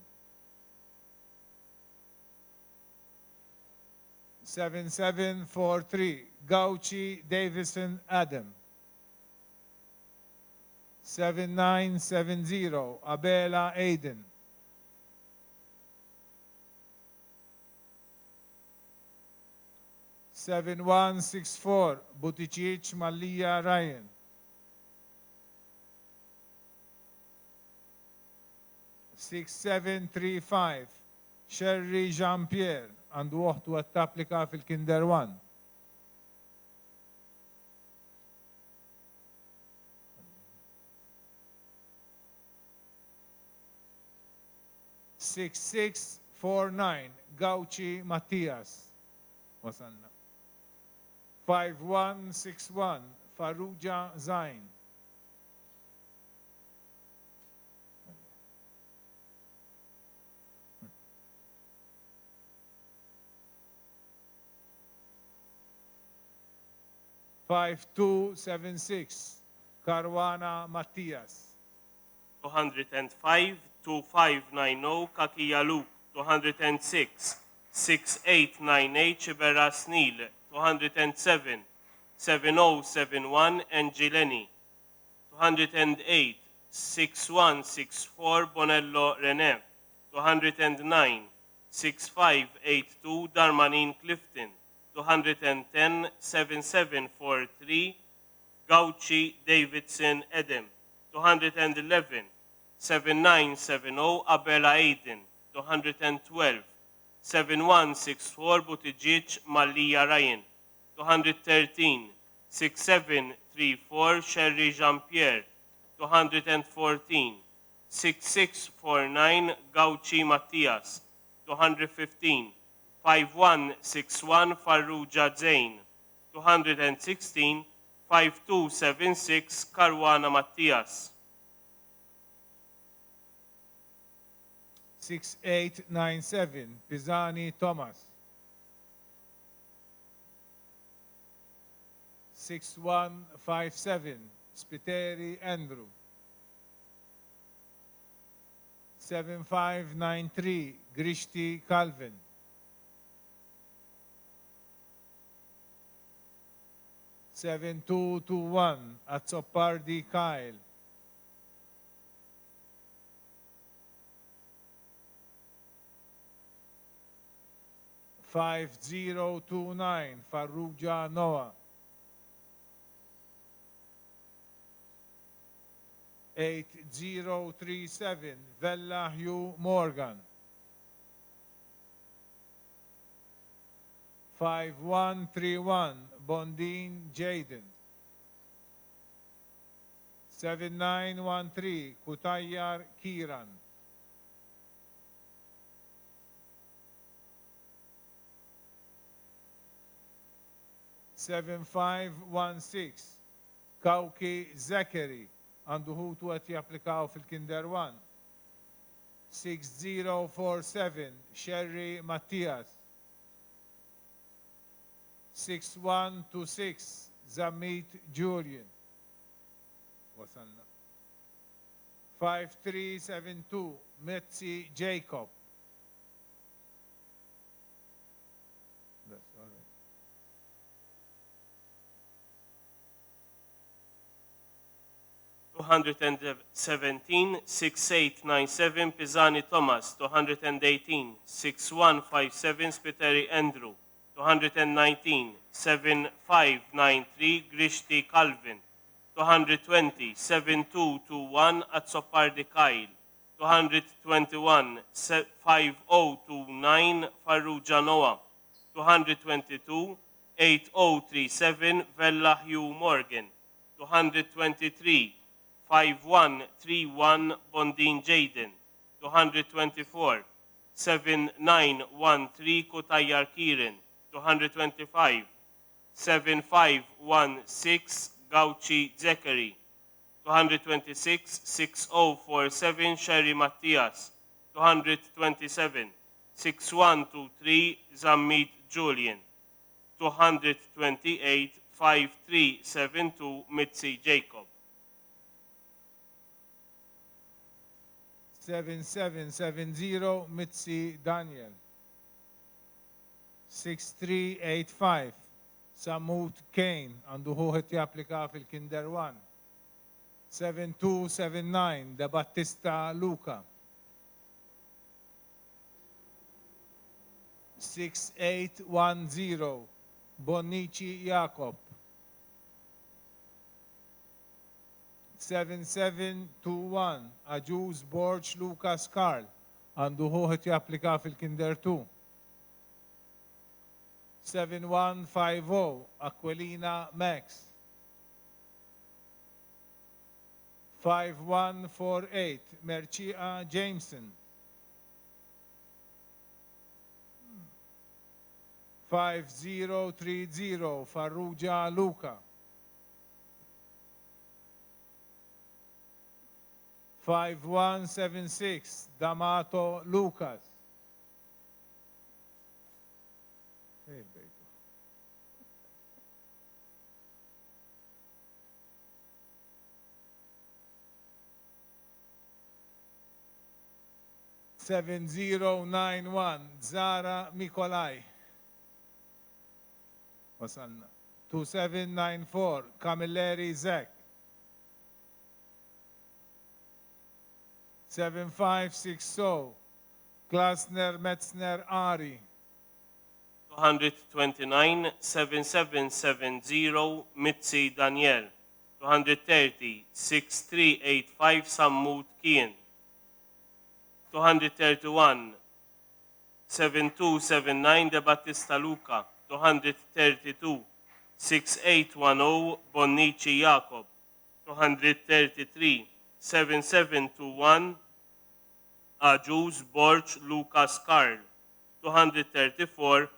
7743 Gauci Davison Adam. 7970 Abela Aiden. 7164 Buttigieg Malia Ryan. 6735 Sherry Jean-Pierre għandu oħtu qed tapplika fil-Kinder 1. 6649 Gauci Mattias. Wasalna. 5161 Farrugia Zain. 5276 Caruana Mattias. 205 2590 Kakia Luke 206 6898 Xiberras Neil 207 7071 Angeleni 208 6164 Bonello Rene 209 6582 Darmanin Clifton 210 7743 Gauci Davidson Edem 211 7970 Abela Aiden 212 7164 Buttigieg Malia Ryan 213 6734 Sherry Jean-Pierre 214 6649 Gauci Mattias 215 5161 Farrugia Zain 216 5276 Caruana Mattias 6897 Pisani Thomas. 6157 Spiteri Andrew. 7593 Grishti Calvin. 7221 Azzopardi Kyle. 5029 Farrugia Noah. 8037 Vella Hugh Morgan. 5131 Bondin Jaden. 7913 Kutayar Kiran. 7516 Kauki Zachary għandu ħutu qed japplikaw fil-Kinder 1. 6047 Sherry Mattias. 6126 Zammit Julian. Wasalna. 5372 Mitzi Jacob. That's all right. 217 6897 Pisani Thomas 218 6157 Spiteri Andrew 219 7593 Grishti Calvin 220 7221 Azzopardi Kyle 221 5029 Farrugia Noah 222 8037 Vella Hugh Morgan 223 5131 Bondin Jaden 224 7913 Kutayar Kirin 225 7516 Gauci Zachary 226 6047 Sherry Mattias 227 6123 Zammit Julian 228 5372 Mitzi Jacob. 7770 Mizzi Daniel. 6385 Samut Kane għandu ħuh qed japplika fil-Kinder 1. 7279 De Battista Luca. 6810 Bonnici Jacob. 7721 Aġus Borg Lucas Karl għandu ħuh qed japplika fil-Kinder 2. 7150 Aquilina Max. 5148 Merċieqa Jameson. 5030 Farrugia Luca. 5176 D'Amato Lucas. Fejn bejtu? 7091 Zara Mikolaj. Wasalna. 2794 Camilleri Zek. 7560 Klasner Metzner Ari. 229 7770 Mizzi Daniel. 230 6385 Sammut Kien. 231 7279 De Battista Luca. 232 6810 Bonnici Jacob. 233 7721 Aġus Borg Lucas Karl. 234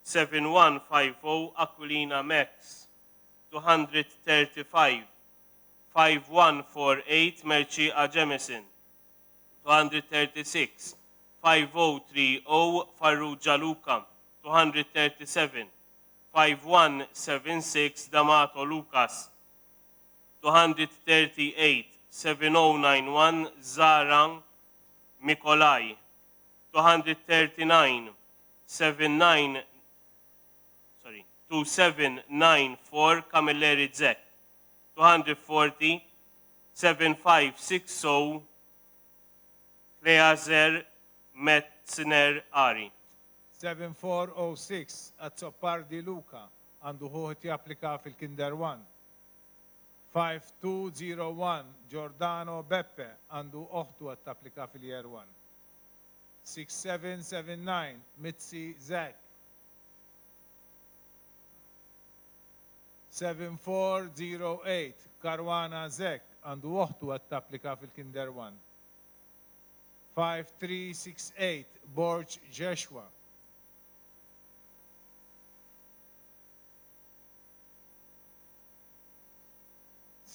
7150 Aquilina Max. 235 5148 Merċieqa Jemison. 236 5030 Farrugia Luca. 237 5176 D'Amato Lucas. 238 7091 Zara Mikolaj. 239 79 sorry 2794 Camilleri Zek. 240 7560 Kleazer Metzner Ari. 7406 Azzopardi Luca għandu ħuh qed japplika fil-Kinder 1. 5201 Giordano Beppe għandu oħtu qed tapplika fil-Year 1. 6779 Mizzi Zek. 7408 Caruana Zek għandu oħtu qed tapplika fil-Kinder 1. 5368 Borg Joshua.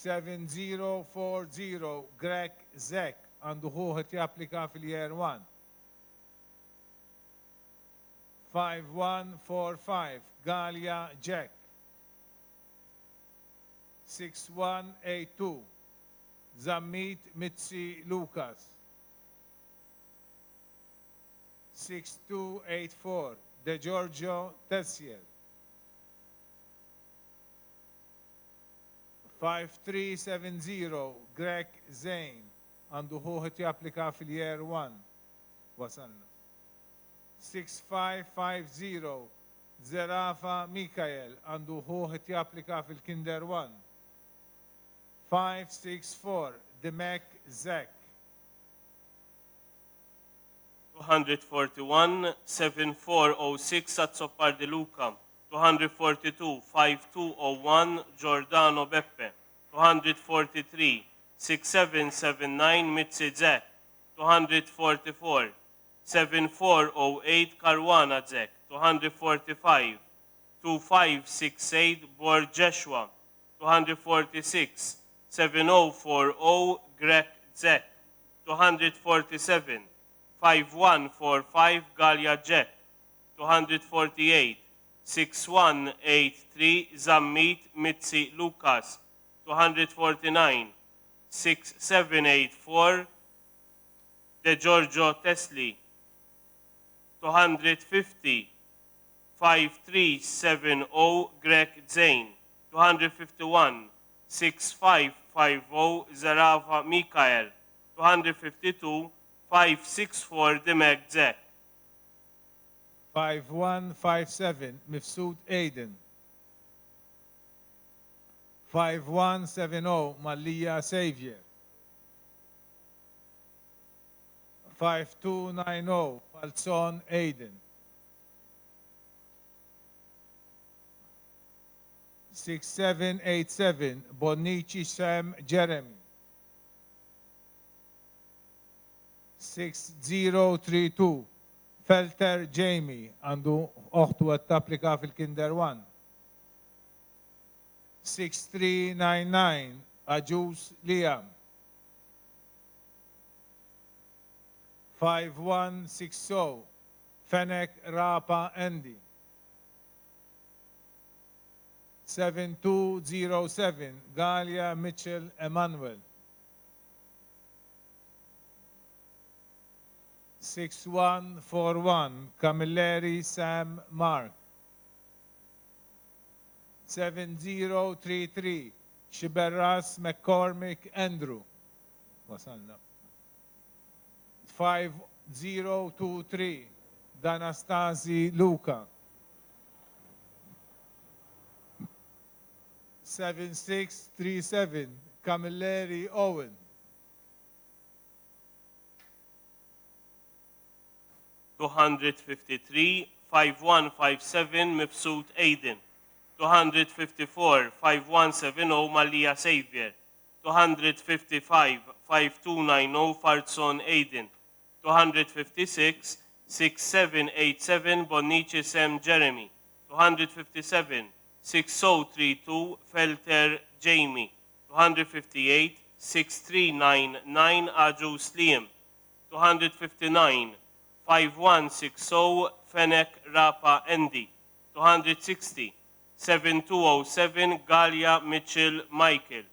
7040 Greg Zek għandu ħuh qed japplika fil-Year 1. 5145 Galia Jack. 6182 Zammit Mizzi Lucas. 6284 De Giorgio Tessier. 5370 Greg Zane għandu ħuh qed japplika fil-Year 1. Wasalna. 6550 Zerafa Mikael għandu ħuh qed japplika fil-Kinder 1. 564 Demek Zek. 241 7406 Azzopardi Luca. 242 5201 Giordano Beppe. 243 6779 Mizzi Zek. 244 7408 Caruana Zek. 245 2568 Borg Joshua. 246 7040 Greg Zek. 247 5145 Galia Jack. 248 6183 Zammit Mizzi Lucas. 249 6784 De Giorgio Tesli, 250, 5370 Greg Zane, 251, 6550 Zarava Mikael, 252, 564 Dimek Zek, 5157 Mifsud Aiden. 5170 Malia Xavier. 5290 Falzon Aiden. 6787 Bonici Sam Jeremy. 6032 Felter Jamie għandu oħtu għed tapplika fil-Kinder 1. 6399 Aġus Liam. 5160 Fenek Rapa Andy. 7207 Galia Mitchell Emanuel. 6141 Camilleri Sam Mark. 7033 Xiberras McCormick Andrew. Wasalna. 5023 Danastasi Luca. 7637 Camilleri Owen. 253, 5157 Mifsud Aiden, 254, 5170 Malia Xavier, 255, 5290 Farzon Aiden, 256, 6787 Bonici Sam Jeremy, 257, 6032 Felter Jamie, 258, 6399 Aju Slim, 259, 5160 Fenek Rapa Andy, 260, 7207 Galia Mitchell Michael,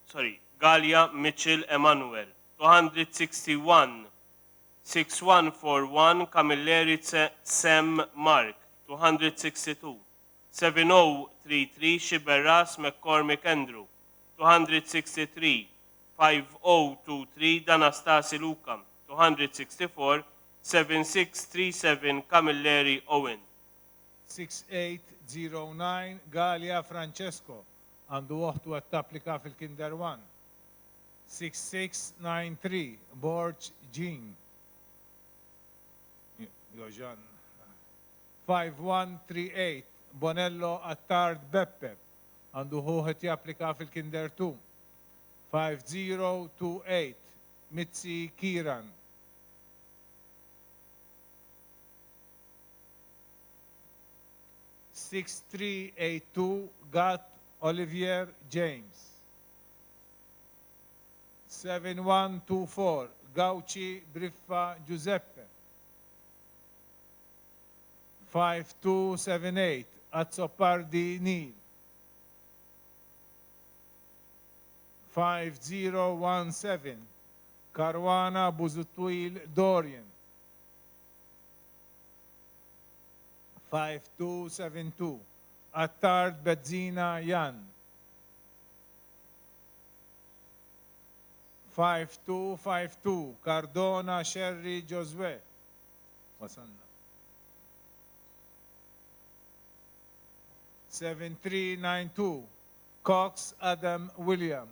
sorry, Galia Mitchell Emmanuel, 261, 6141 Camilleri Sam Mark, 262, 7033 Xiberras McCormick Andrew, 263, 5023 Danastasi Luca, 264, 7637 Camilleri Owen, 6809 Galia Francesco għandu oħtu għed tapplika fil-Kinder 1. 6693 Borg Jean. Joġan. 5138 Bonello Attard Beppe għandu ħuħet japplika fil-Kinder 2. 5028 Mitzi Kiran. 6382 Gat Olivier James. 7124 Gauci Briffa Giuseppe. 5278 Azzopardi Neil. 5017 Caruana Busuttil Dorian. 5272 Attard Bezzina Jan. 5252 Cardona Sherry Josue. Wasalna. 7392 Cox Adam William.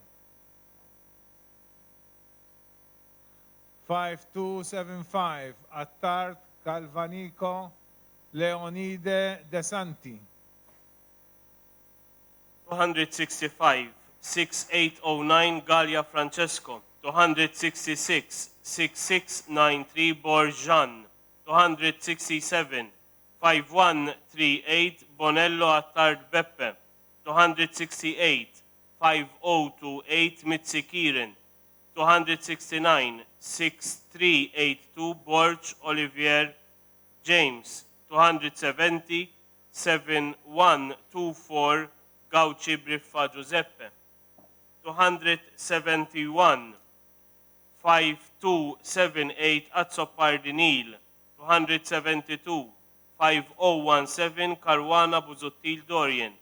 5275 Attard Calvanico Leonide De Santi. 265, 6809 Galia Francesco, 266, 6693 Borjan, 267, 5138 Bonello Attard Beppe, 268, 5028 Mitzi Kirin, 269, 6382 Borg Olivier James, 270, 7124 Gauci Briffa Giuseppe, 271, 5278 Azzopardi Neil, 272, 5017 Caruana Busuttil Dorian,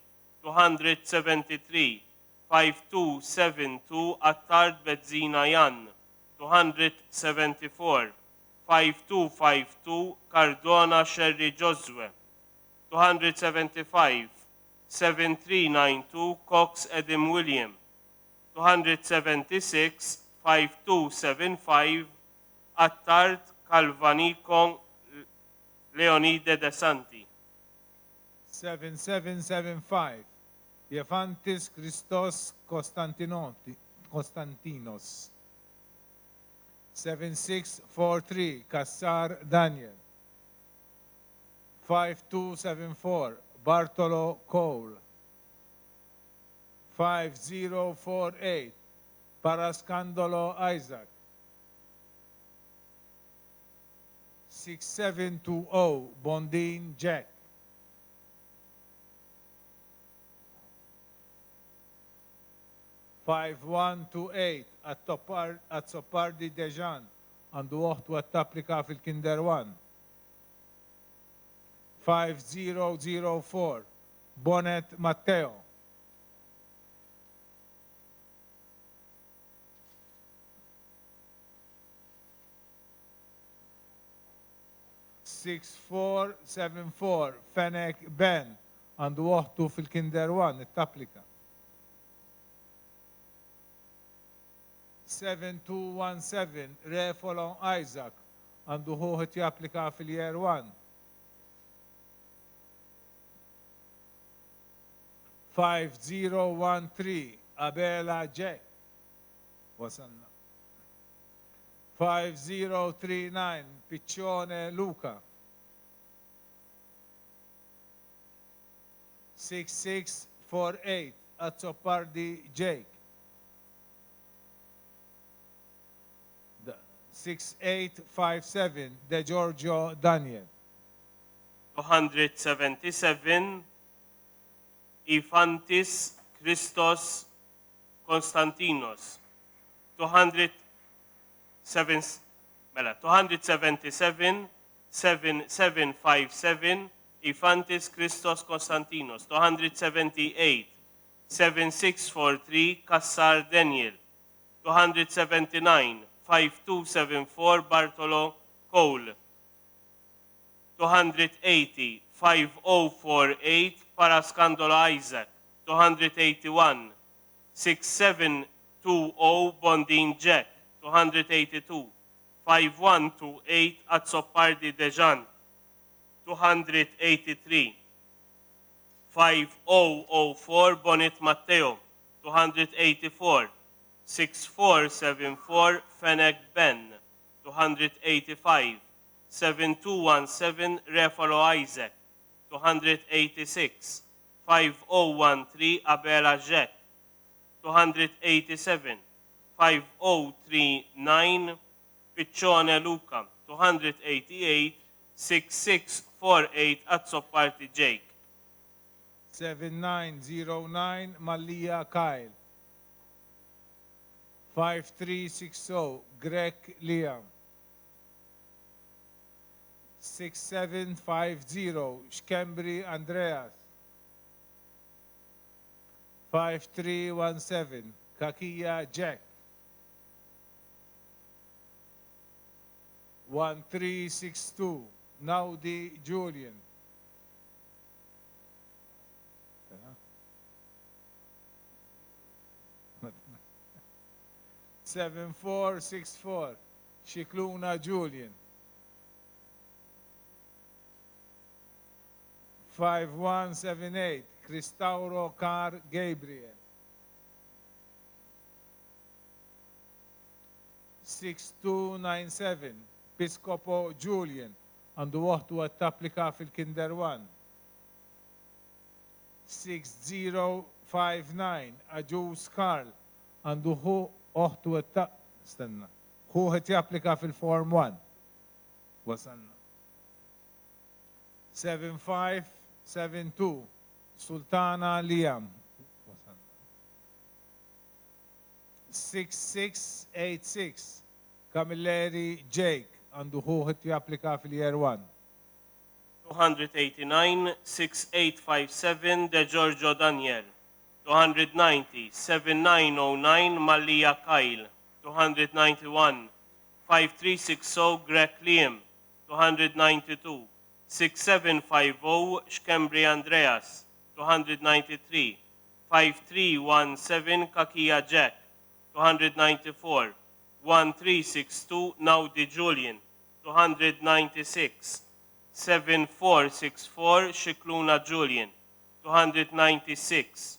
273, 5272 Attard Bezzina Jan, 274, 5252 Cardona Sherry Josue, 275, 7392 Cox Adam William, 276, 5275 Attard Calvanico Leonide De Santi. 7775 Yefantis Christos Konstantinos. 7643 Kassar Daniel. 5274 Bartolo Cole. 5048 Parascandolo Isaac. 6720 Bondin Jack. 5128 Azzopardi Dejan għandu oħtu qed tapplika fil-Kinder 1. 5004 Bonnet Matteo. 6474 Fenek Ben għandu oħtu fil-Kinder 1 tapplika. 7217 Refolon Isaac għandu ħuh japplika fil-Year 1. 5013 Abela Jack. Wasalna. 5039 Piccione Luca. 6648 Azzopardi Jake. 6857 De Giorgio Daniel. 277 Ifantis Christos Konstantinos. 207, mela, 277 7757 Ifantis Christos Konstantinos. 278 7643 Kassar Daniel. 279 5274 Bartolo Cole. 280 5048 Parascandolo Isaac. 281 6720 Bondin Jack. 282 5128 Azzopardi Dejan. 283 5004 Bonit Matteo. 284 6474 Fenek Ben. 285 7217 Refalo Isaac. 286 5013 Abela Jack. 287 5039 Piccione Luca. 288 6648 Azzopardi Jake. 7909 Malia Kyle. 5360 Greg Liam. 6750 Shkembri Andreas. 5317 Kakia Jack. 1362 Naudi Julian. 7464 Shikluna Julian. 5178 Cristauro Car Gabriel. 6297 Piscopo Julian għandu oħtu qed tapplika fil-Kinder 1. 6059 Aġus Karl għandu ħu oħtu qed stenna. Ħu qed japplika fil-Form 1. Wasalna. 7572 Sultana Liam. Wasalna. 6686 Camilleri Jake għandu ħuh qed japplika fil-Year 1. 289, 6857 De Giorgio Daniel. 290, 7909 Malia Kyle. 291, 5360 Greg Liam. 292, 6750 Shkembri Andreas. 293, 5317 Kakia Jack. 294, 1362 Naudi Julian. 296, 7464 Shikluna Julian, 296,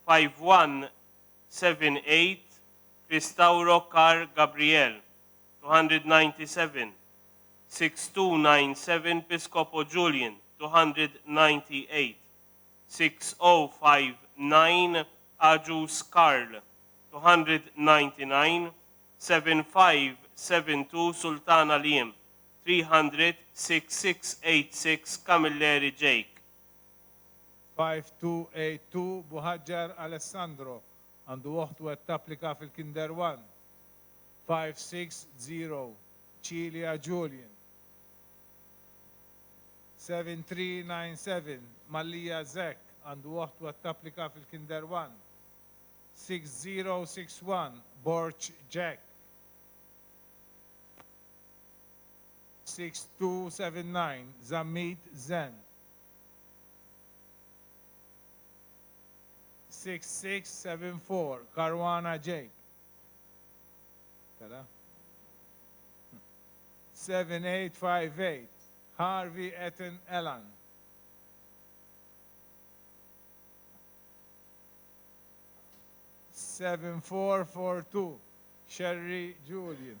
5178 Cristauro Car Gabriel, 297, 6297 Piscopo Julian, 298, 6059 Ajus Carl, 299, 7572 Sultana Liam, 300 6686 Camilleri Jake. 5282 Buħaġġar Alessandro għandu oħtu qed tapplika fil-Kinder 1. 560 Cilia Julian. 7397 Mallia Zek għandu oħtu qed tapplika fil-Kinder 1. 6061 Borch Jack. 6279 Zammit Zen. 6674 Caruana Jake. Tara? 7858 Harvey Etten Ellan. 7442 Sherry Julian.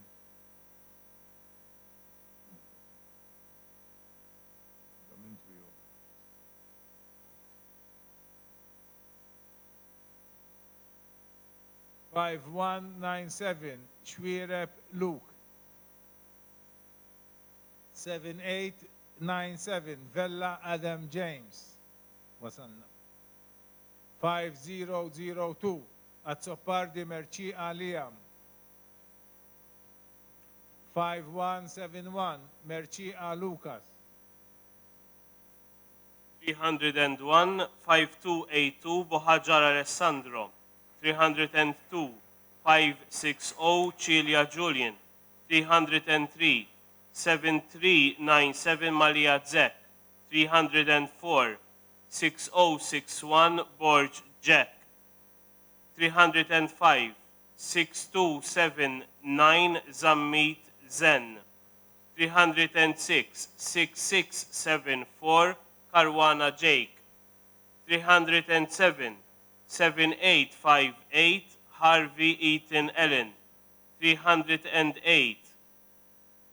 5197 Xuereb Luke. 7897 Vella Adam James. Wasalna. 5002 Azzopardi Mercieca Liam. 5171 Mercieca Lucas. 301, 5282 Buhagiar Alessandro, 302, 560 Cilia Julian, 303, 7397 Malia Zek, 304, 6061 Borg Jack, 305, 6279 Zammit Zen, 306, 6674 Caruana Jake, 307, 7858 Harvey Eaton Ellen, 308,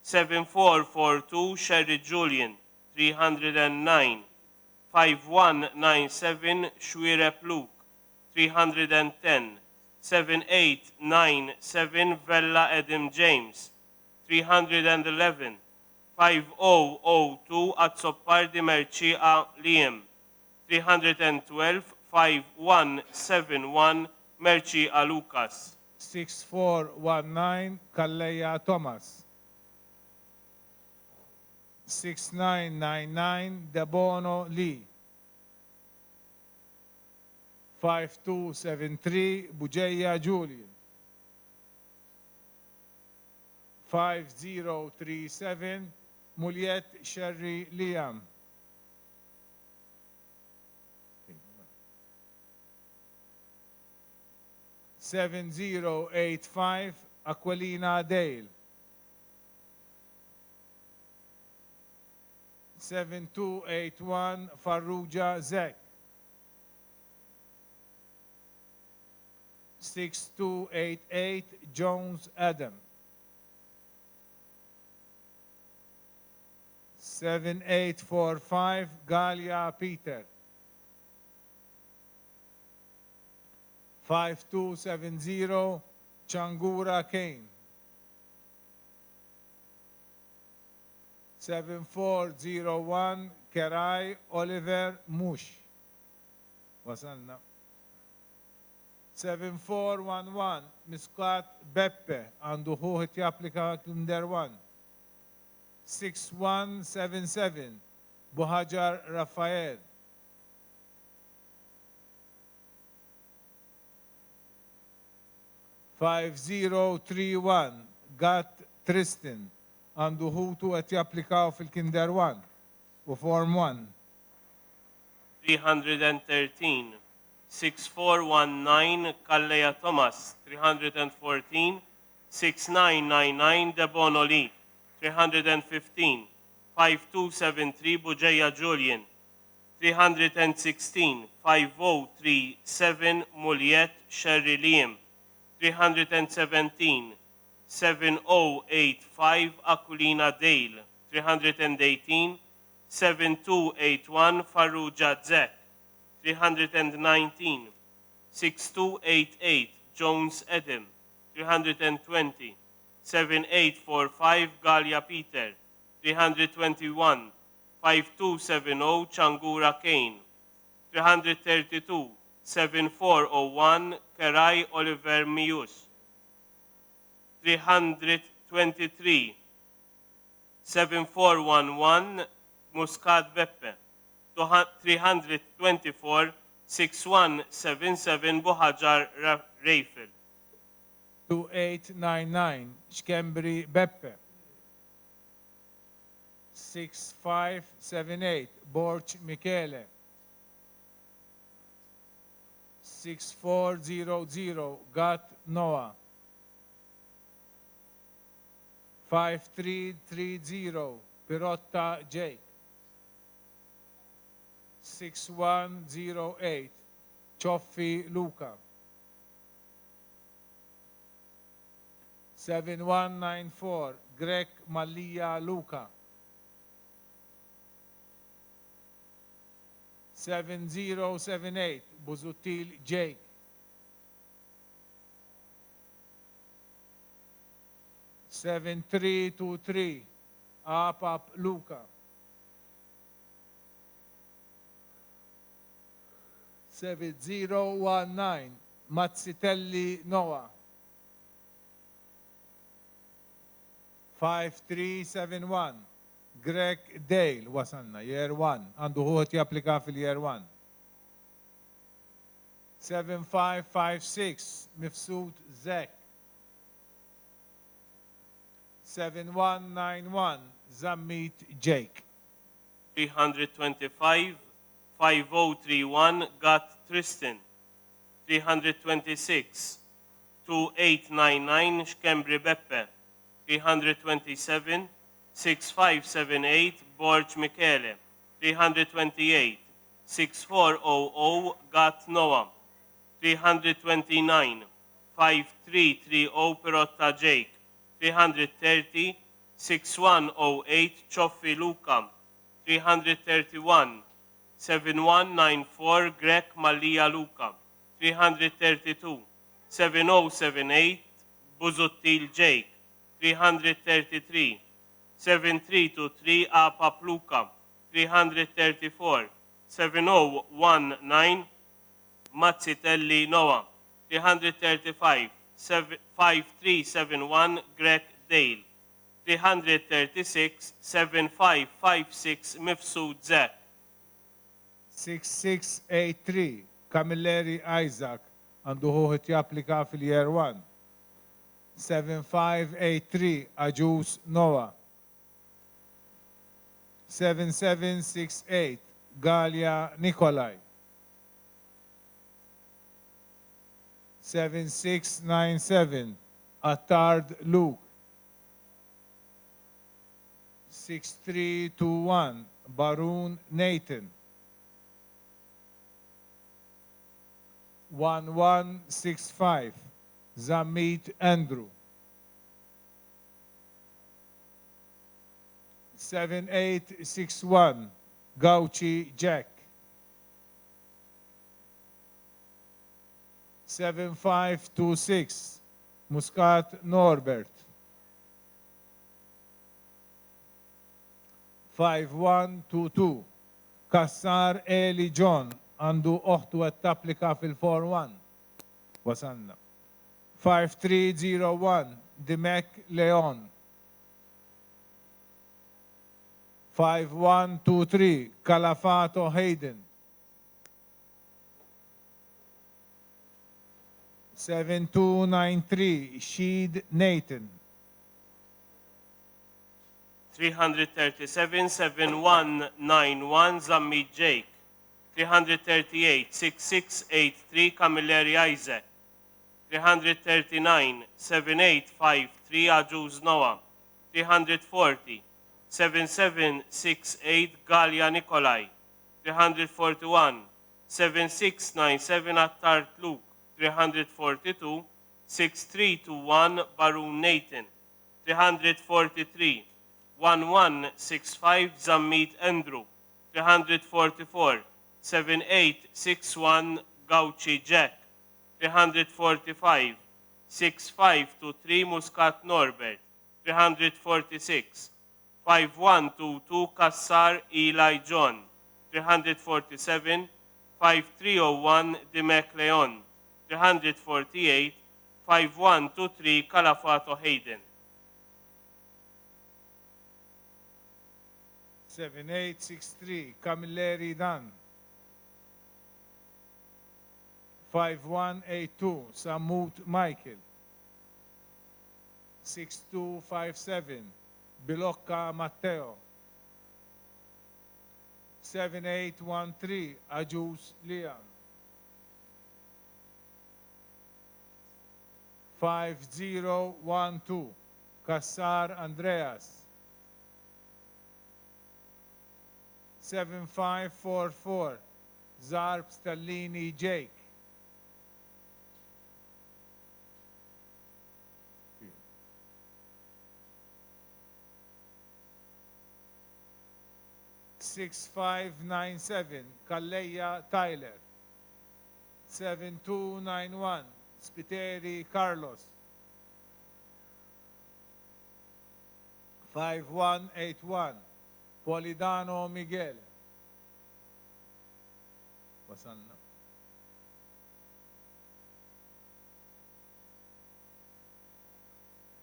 7442 Sherry Julian, 309, 5197 Xuereb Luke, 310, 7897 Vella Adam James, 311, 5002 Azzopardi Mercieca Liam, 312, 5171 Mercieca Lucas. 6419 Calleja Thomas. 6999 Debono Lee. 5273 Bugeja Julian. 5037 Muliet Sherry Liam. 7085 Aquilina Dale. 7281 Farrugia Zek. 6288 Jones Adam. 7845 Galia Peter. 5270 Changura Kane. 7401 Kerai Oliver Mush. Wasalna. 7411 Muscat Beppe għandu ħuh qed japplika Kinder 1. 6177 Buhagiar Raphael. 5031 Gatt Tristan għandu ħutu qed japplikaw fil-Kinder 1 u Form 1. 313, 6419 Calleja Thomas, 314, 6999 Debono Lee, 315, 5273 Bugeja Julian, 316, 5037 Mugliett Sherry Liam, 317, 7085 Aquilina Dale, 318, 7281 Farrugia Zek, 319, 6288 Jones Adam, 320, 7845 Galea Peter, 321, 5270 Ciangura Kane, 332, 7401 Kerai Oliver Mius, 323, 7411 Muscat Beppe, 324, 6177 Buhagiar Raphael. 2899 Schembri Beppe. 6578 Borg Michele. 6400 Gatt Noah. 5330 Pirotta Jake. 6108 Cioffi Luca. 7194 Grech Mallia Luca. 7078 Busuttil Jake. 7323 Apap Luca. 7019 Mazzitelli Noah. 5371 Grech Dale wasalna, year 1. Għandu ħuh japplika fil-year 1. 7556 Mifsud Zek. 7191 Zammit Jake. 325, 5031 Gatt Tristan, 326, 2899 Schembri Beppe, 327, 6578 Borg Michele, 328, 6400 Gatt Noah, 329, 5330 Pirotta Jake, 330, 6108 Cioffi Luca, 331, 7194 Grech Mallia Luca, 332, 7078 Busuttil Jake, 333, 7323 Apap Luca, 334, 7019 Mazzitelli Noah, 335, 5371 Grech Dale, 336, 7556 Mifsud Zek, 6683 Camilleri Isaac għandu ħuh japplika fil-year 1. 7583 Agius Noah. 7768 Galea Nikolai. 7697 Attard Luke. 6321 Barun Nathan. 1165 Zammit Andrew. 7861 Gauci Jack. 7526 Muscat Norbert. 5122 Cassar Eli John għandu oħtu qed tapplika fil-4-1. Wasalna. 5301 Dimech Leon. 5123 Calafato Hayden. 7293 Sheed Nathan. 337 7191 Zammit Jake, 338 6683 Camilleri Isaac, 339 7853 Aġuz Noah, 340 7768 Gallia Nikolai, 341 7697 Attard Luke, 342 6321 Barun Nathan, 343 1165 Zammit Andrew, 344 7861 Gauci Jack, 345 6523 Muscat Norbert, 346 5122 Kassar Eli John, 347 5301 Dimech Leon, 348 5123 Calafato Hayden. 7863 Camilleri Dan. 5182 Samut Michael. 6257 Bilocca Matteo. 7813 Agius Liam. 5012 Kassar Andreas. 7544 Zarb Stellini Jake. 6597 Calleja Tyler. 7291 Spiteri Carlos. 5181 Polidano Miguel. Wasalna.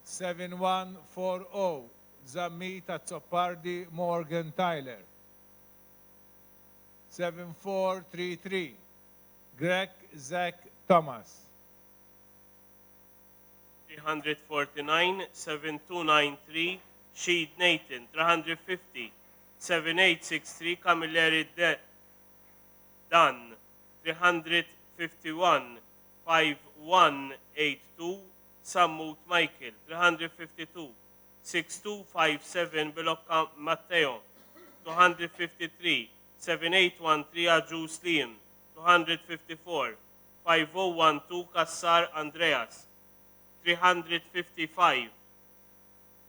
7140 Zammit Azzopardi Morgan Tyler. 7433 Greg Zach Thomas. 349 7293 Sheed Nathan, 350 7863 Camilleri Dan, 351 5182 Sammut Michael, 352 6257 Bilocca Matteo, 253 7813 Agius Liam, 254 5012 Kassar Andreas, 355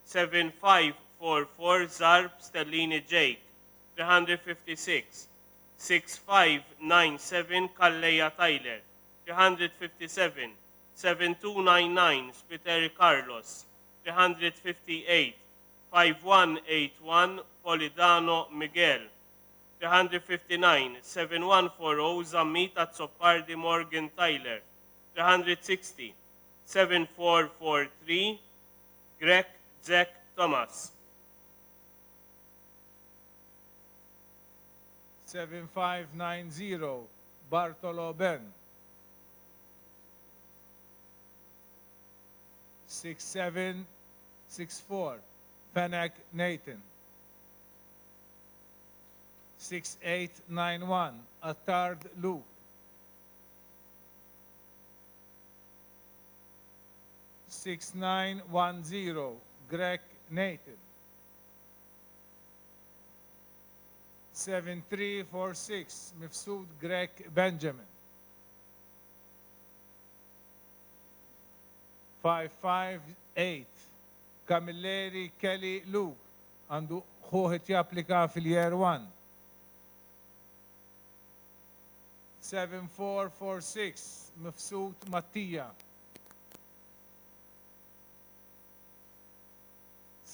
7544 Zarb Stellini Jake, 356 6597 Calleja Tyler, 357 7299 Spiteri Carlos, 358 5181 Polidano Miguel, 359 7140 Zammit Azzopardi Morgan Tyler, 360 7443 Greg Jack Thomas, 7590 Bartolo Ben. 6764 Fenek Nathan. 6891 Attard Luke. 6910 Greg Nathan. 7346 Mifsud Greg Benjamin. 558 Camilleri Kelly Luke għandu ħuħet japplika fil-year 1. 7446 Mifsud Mattia.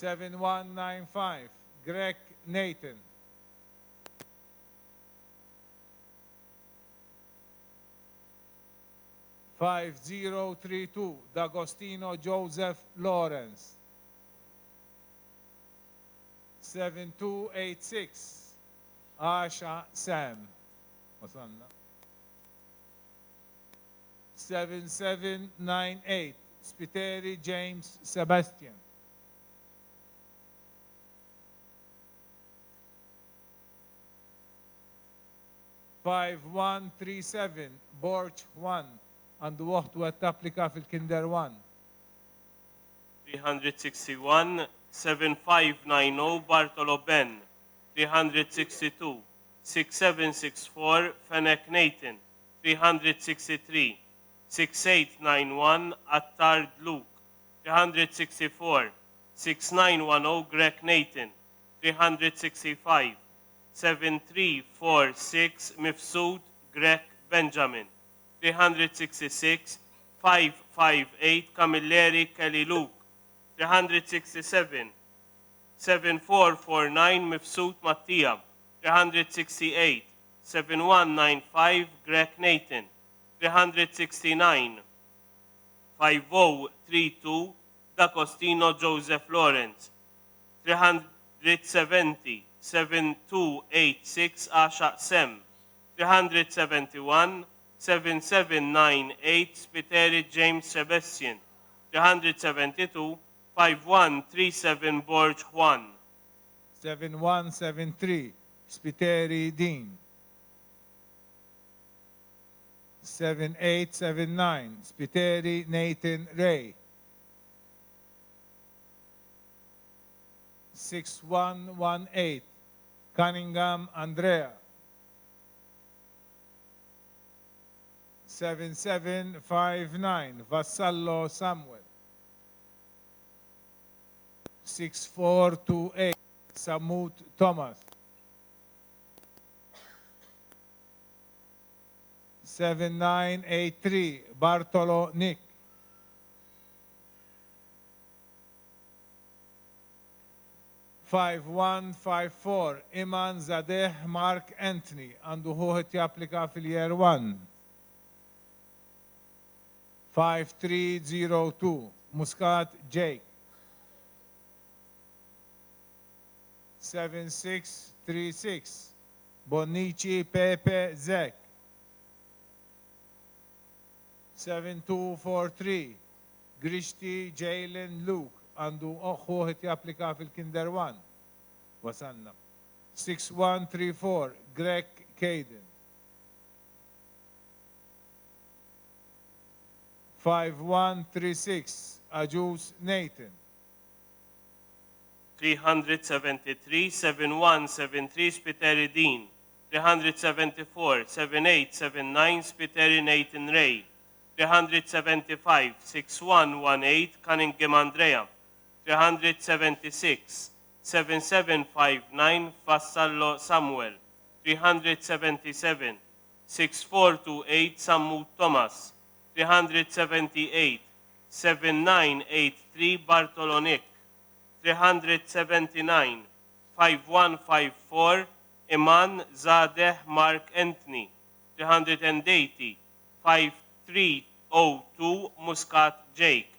7195 Greg Nathan. 5032 D'Agostino Joseph Lawrence. 7286 Asha Sam. Wasalna. 7798 Spiteri James Sebastian. 5137 Borg 1 għandu oħtu qed tapplika fil-Kinder 1. 361 7590 Bartolo Ben, 362 6764 Fenech Nathan, 363 6891 Attard Luke, 364 6910 Grech Nathan, 365 7346 Mifsud Grech Benjamin, 366 558 Camilleri Kelly Luke, 367 7449 Mifsud Mattia, 368 7195 Grech Nathan, 369 5032 D'Agostino Joseph Lawrence, 370 7286 Asha Sem, 371 7798 Spiteri James Sebastian, 372 5137 Borg Juan, 7173 Spiteri Dean. 7879 Spiteri Nathan Ray. 6118 Cunningham Andrea. 7759 Vassallo Samuel. 6428 Samut Thomas. 7983 Bartolo Nick. 5154 Iman Zadeh Mark Anthony għandu ħuh japplika fil-year 1. 5302 Muscat Jake. 7636 Bonnici Pepe Zek. 7243 Grixti Jalen Luke għandu ħuh japplika fil-Kinder 1. Wasalna. 6134 Greg Caden. 5136 Agius Nathan. 373 7173 Spiteri Dean, 374 7879 Spiteri Nathan Ray, 375 6118 Cunningham Andrea, 376 7759 Vassallo Samuel, 377 6428 Sammut Thomas, 378 7983 Bartolo Nick, 379 5154 Iman Zadeh Mark Anthony, 380 5302 Muscat Jake,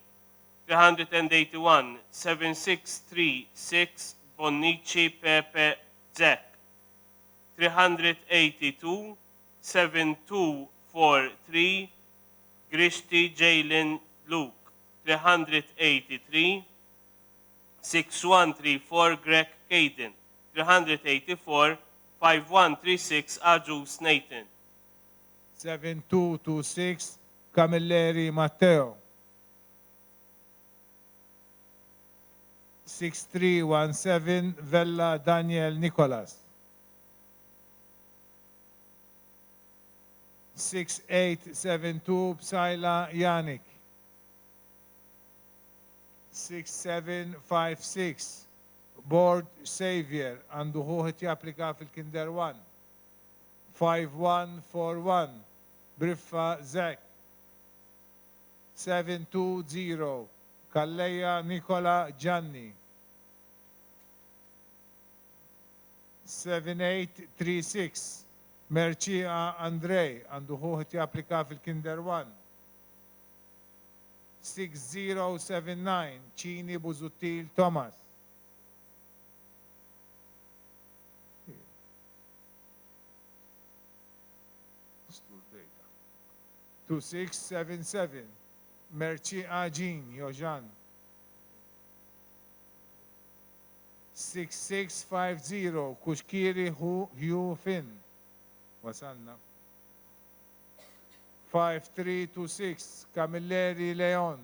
381 7636 Bonnici Pepe Zek, 382 7243 Grishti Jalen Luke, 383 6134 Greg Caden, 384 5136 Agius Nathan, 7226 Camilleri Matteo. 6317 Vella Daniel Nicolas. 6872 Psaila Yannick. 6756 Board Xavier għandu ħuh japplika fil-Kinder 1. 5141 Briffa Zek. 720 Calleja Nicola Gianni. 7836 Mercia Andrej għandu ħuh japplika fil-Kinder 1. 6079 Cini Busuttil Thomas. 2677 Mercieca Jean Jojan. 6650 Cuschieri Hugh Finn. Wasalna. 5326 Camilleri Leon.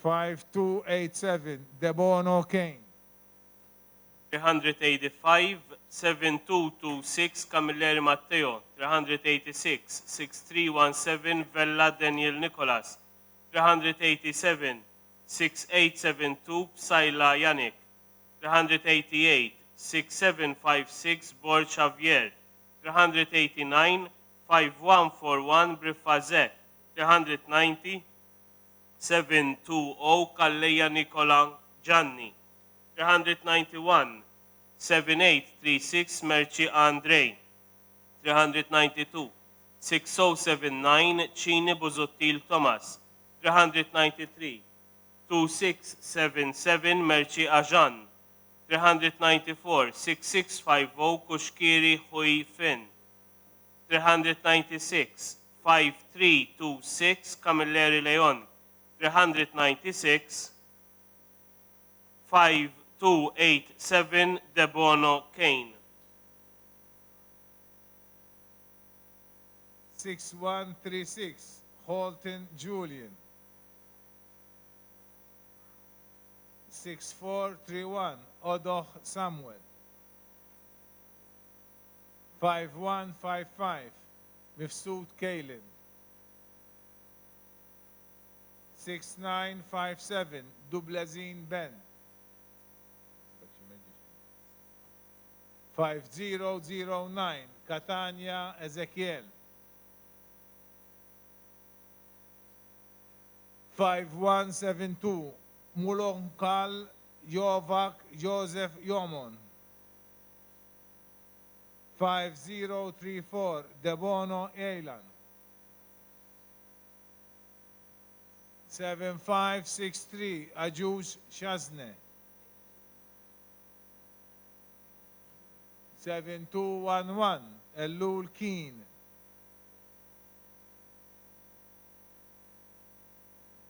5287 Debono Kane. 385, 7226 Camilleri Matteo, 386, 6317 Vella Daniel Nicholas, 387, 6872 Psaila Yannick, 388, 6756 Borg Xavier, 389, 5141 Briffa Zek, 390, 720 Calleja Nicola Gianni, 391, 7836 Merci Andrei, 392, 6079 Cini Busuttil Thomas, 393, 2677 Merci Ajan, 394, 6650 Cuschieri Hui Finn, 396, 5326 Camilleri Leon, 396, 5287 Debono Kane. 6136 Holton Julian. 6431 Odoch Samuel. 5155 Mifsud Kalin. 6957 Dublazin Ben. 5009 Catania Ezekiel. 5172 Mulonkal Jovak Joseph Jomon. 5034 Debono Eilan. 7563 Agius Shazne. 7211 Ellul Keen.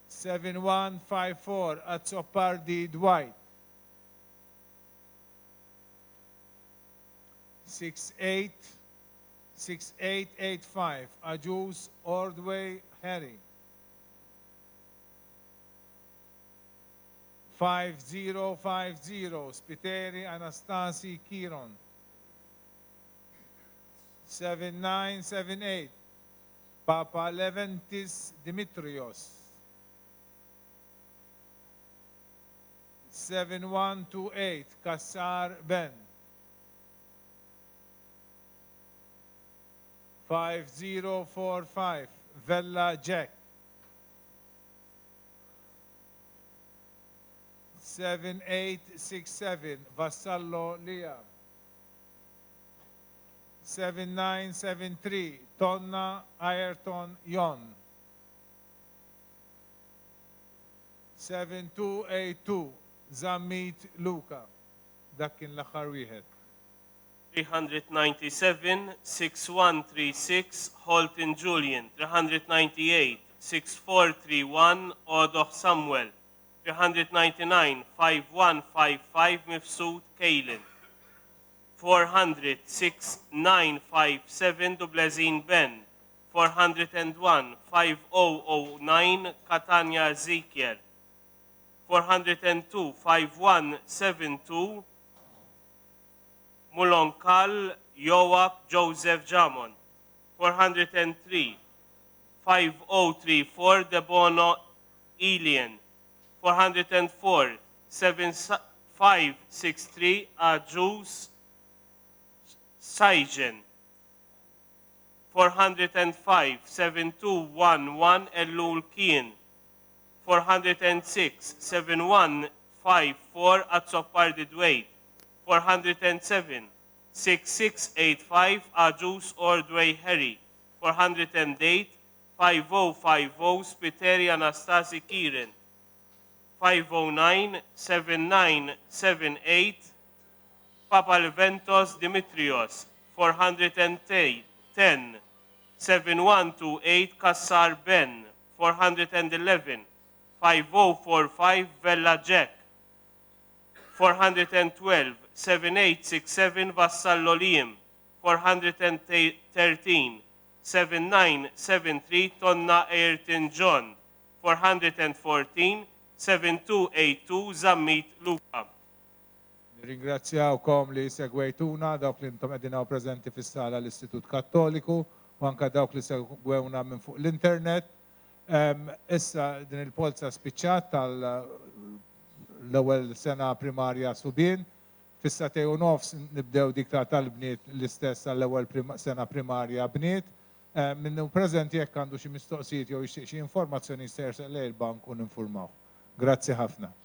7154 Azzopardi Dwight. 68 6885 Agius Ordway Harry. 5050 Spiteri Anastasi Kiron. 7978 Papa Leventis Dimitrios. 7128 Kassar Ben. 5045 Vella Jack. 7867 Vassallo Liam. 7973 Tonna Ayrton Yon. 7282 Zammit Luca. Dak kien l-aħħar wieħed. 397, 6136 Holton Julian, 398, 6431 Odoch Samuel, 399, 5155 Mifsud Kalin, 400, 6957 Dublazin Ben, 401, 5009 Catania Ezekiel, 402, 5172 Mulonkal Joab Joseph Jamon, 403, 5034 Debono Elian, 404, 7563 Ajus Saijen, 405, 7211 Elul Kien, 406, 7154 Azzopardi Dwayne, 407, 6685 Agius Ordway Harry, 408, 5050 Spiteri Anastasi Kieran, 509 7978 Papalventos Dimitrios, 410 7128 Cassar Ben, 411 5045 Vella Jack, 412 7867 Vassallo Liam, 413 7973 Tonna Ayrton John, 414 7282 Zammit Luca. Nirringrazzjawkom li segwejtuna, dawk li intom qegħdin hawn preżenti fis-sala l-Istitut Kattoliku u anke dawk li segwewna minn fuq l-internet. Issa din il-polza spiċċat tal-ewwel sena primarja subien. Fis-sagħtejn u nofs nibdew dik ta' tal-bniet l-istess għall-ewwel sena primarja bniet. Min hu preżenti jekk għandu xi mistoqsijiet jew jixtieq xi informazzjoni jista' jersaq lejn il-bank u ninfurmawh. Grazzi ħafna.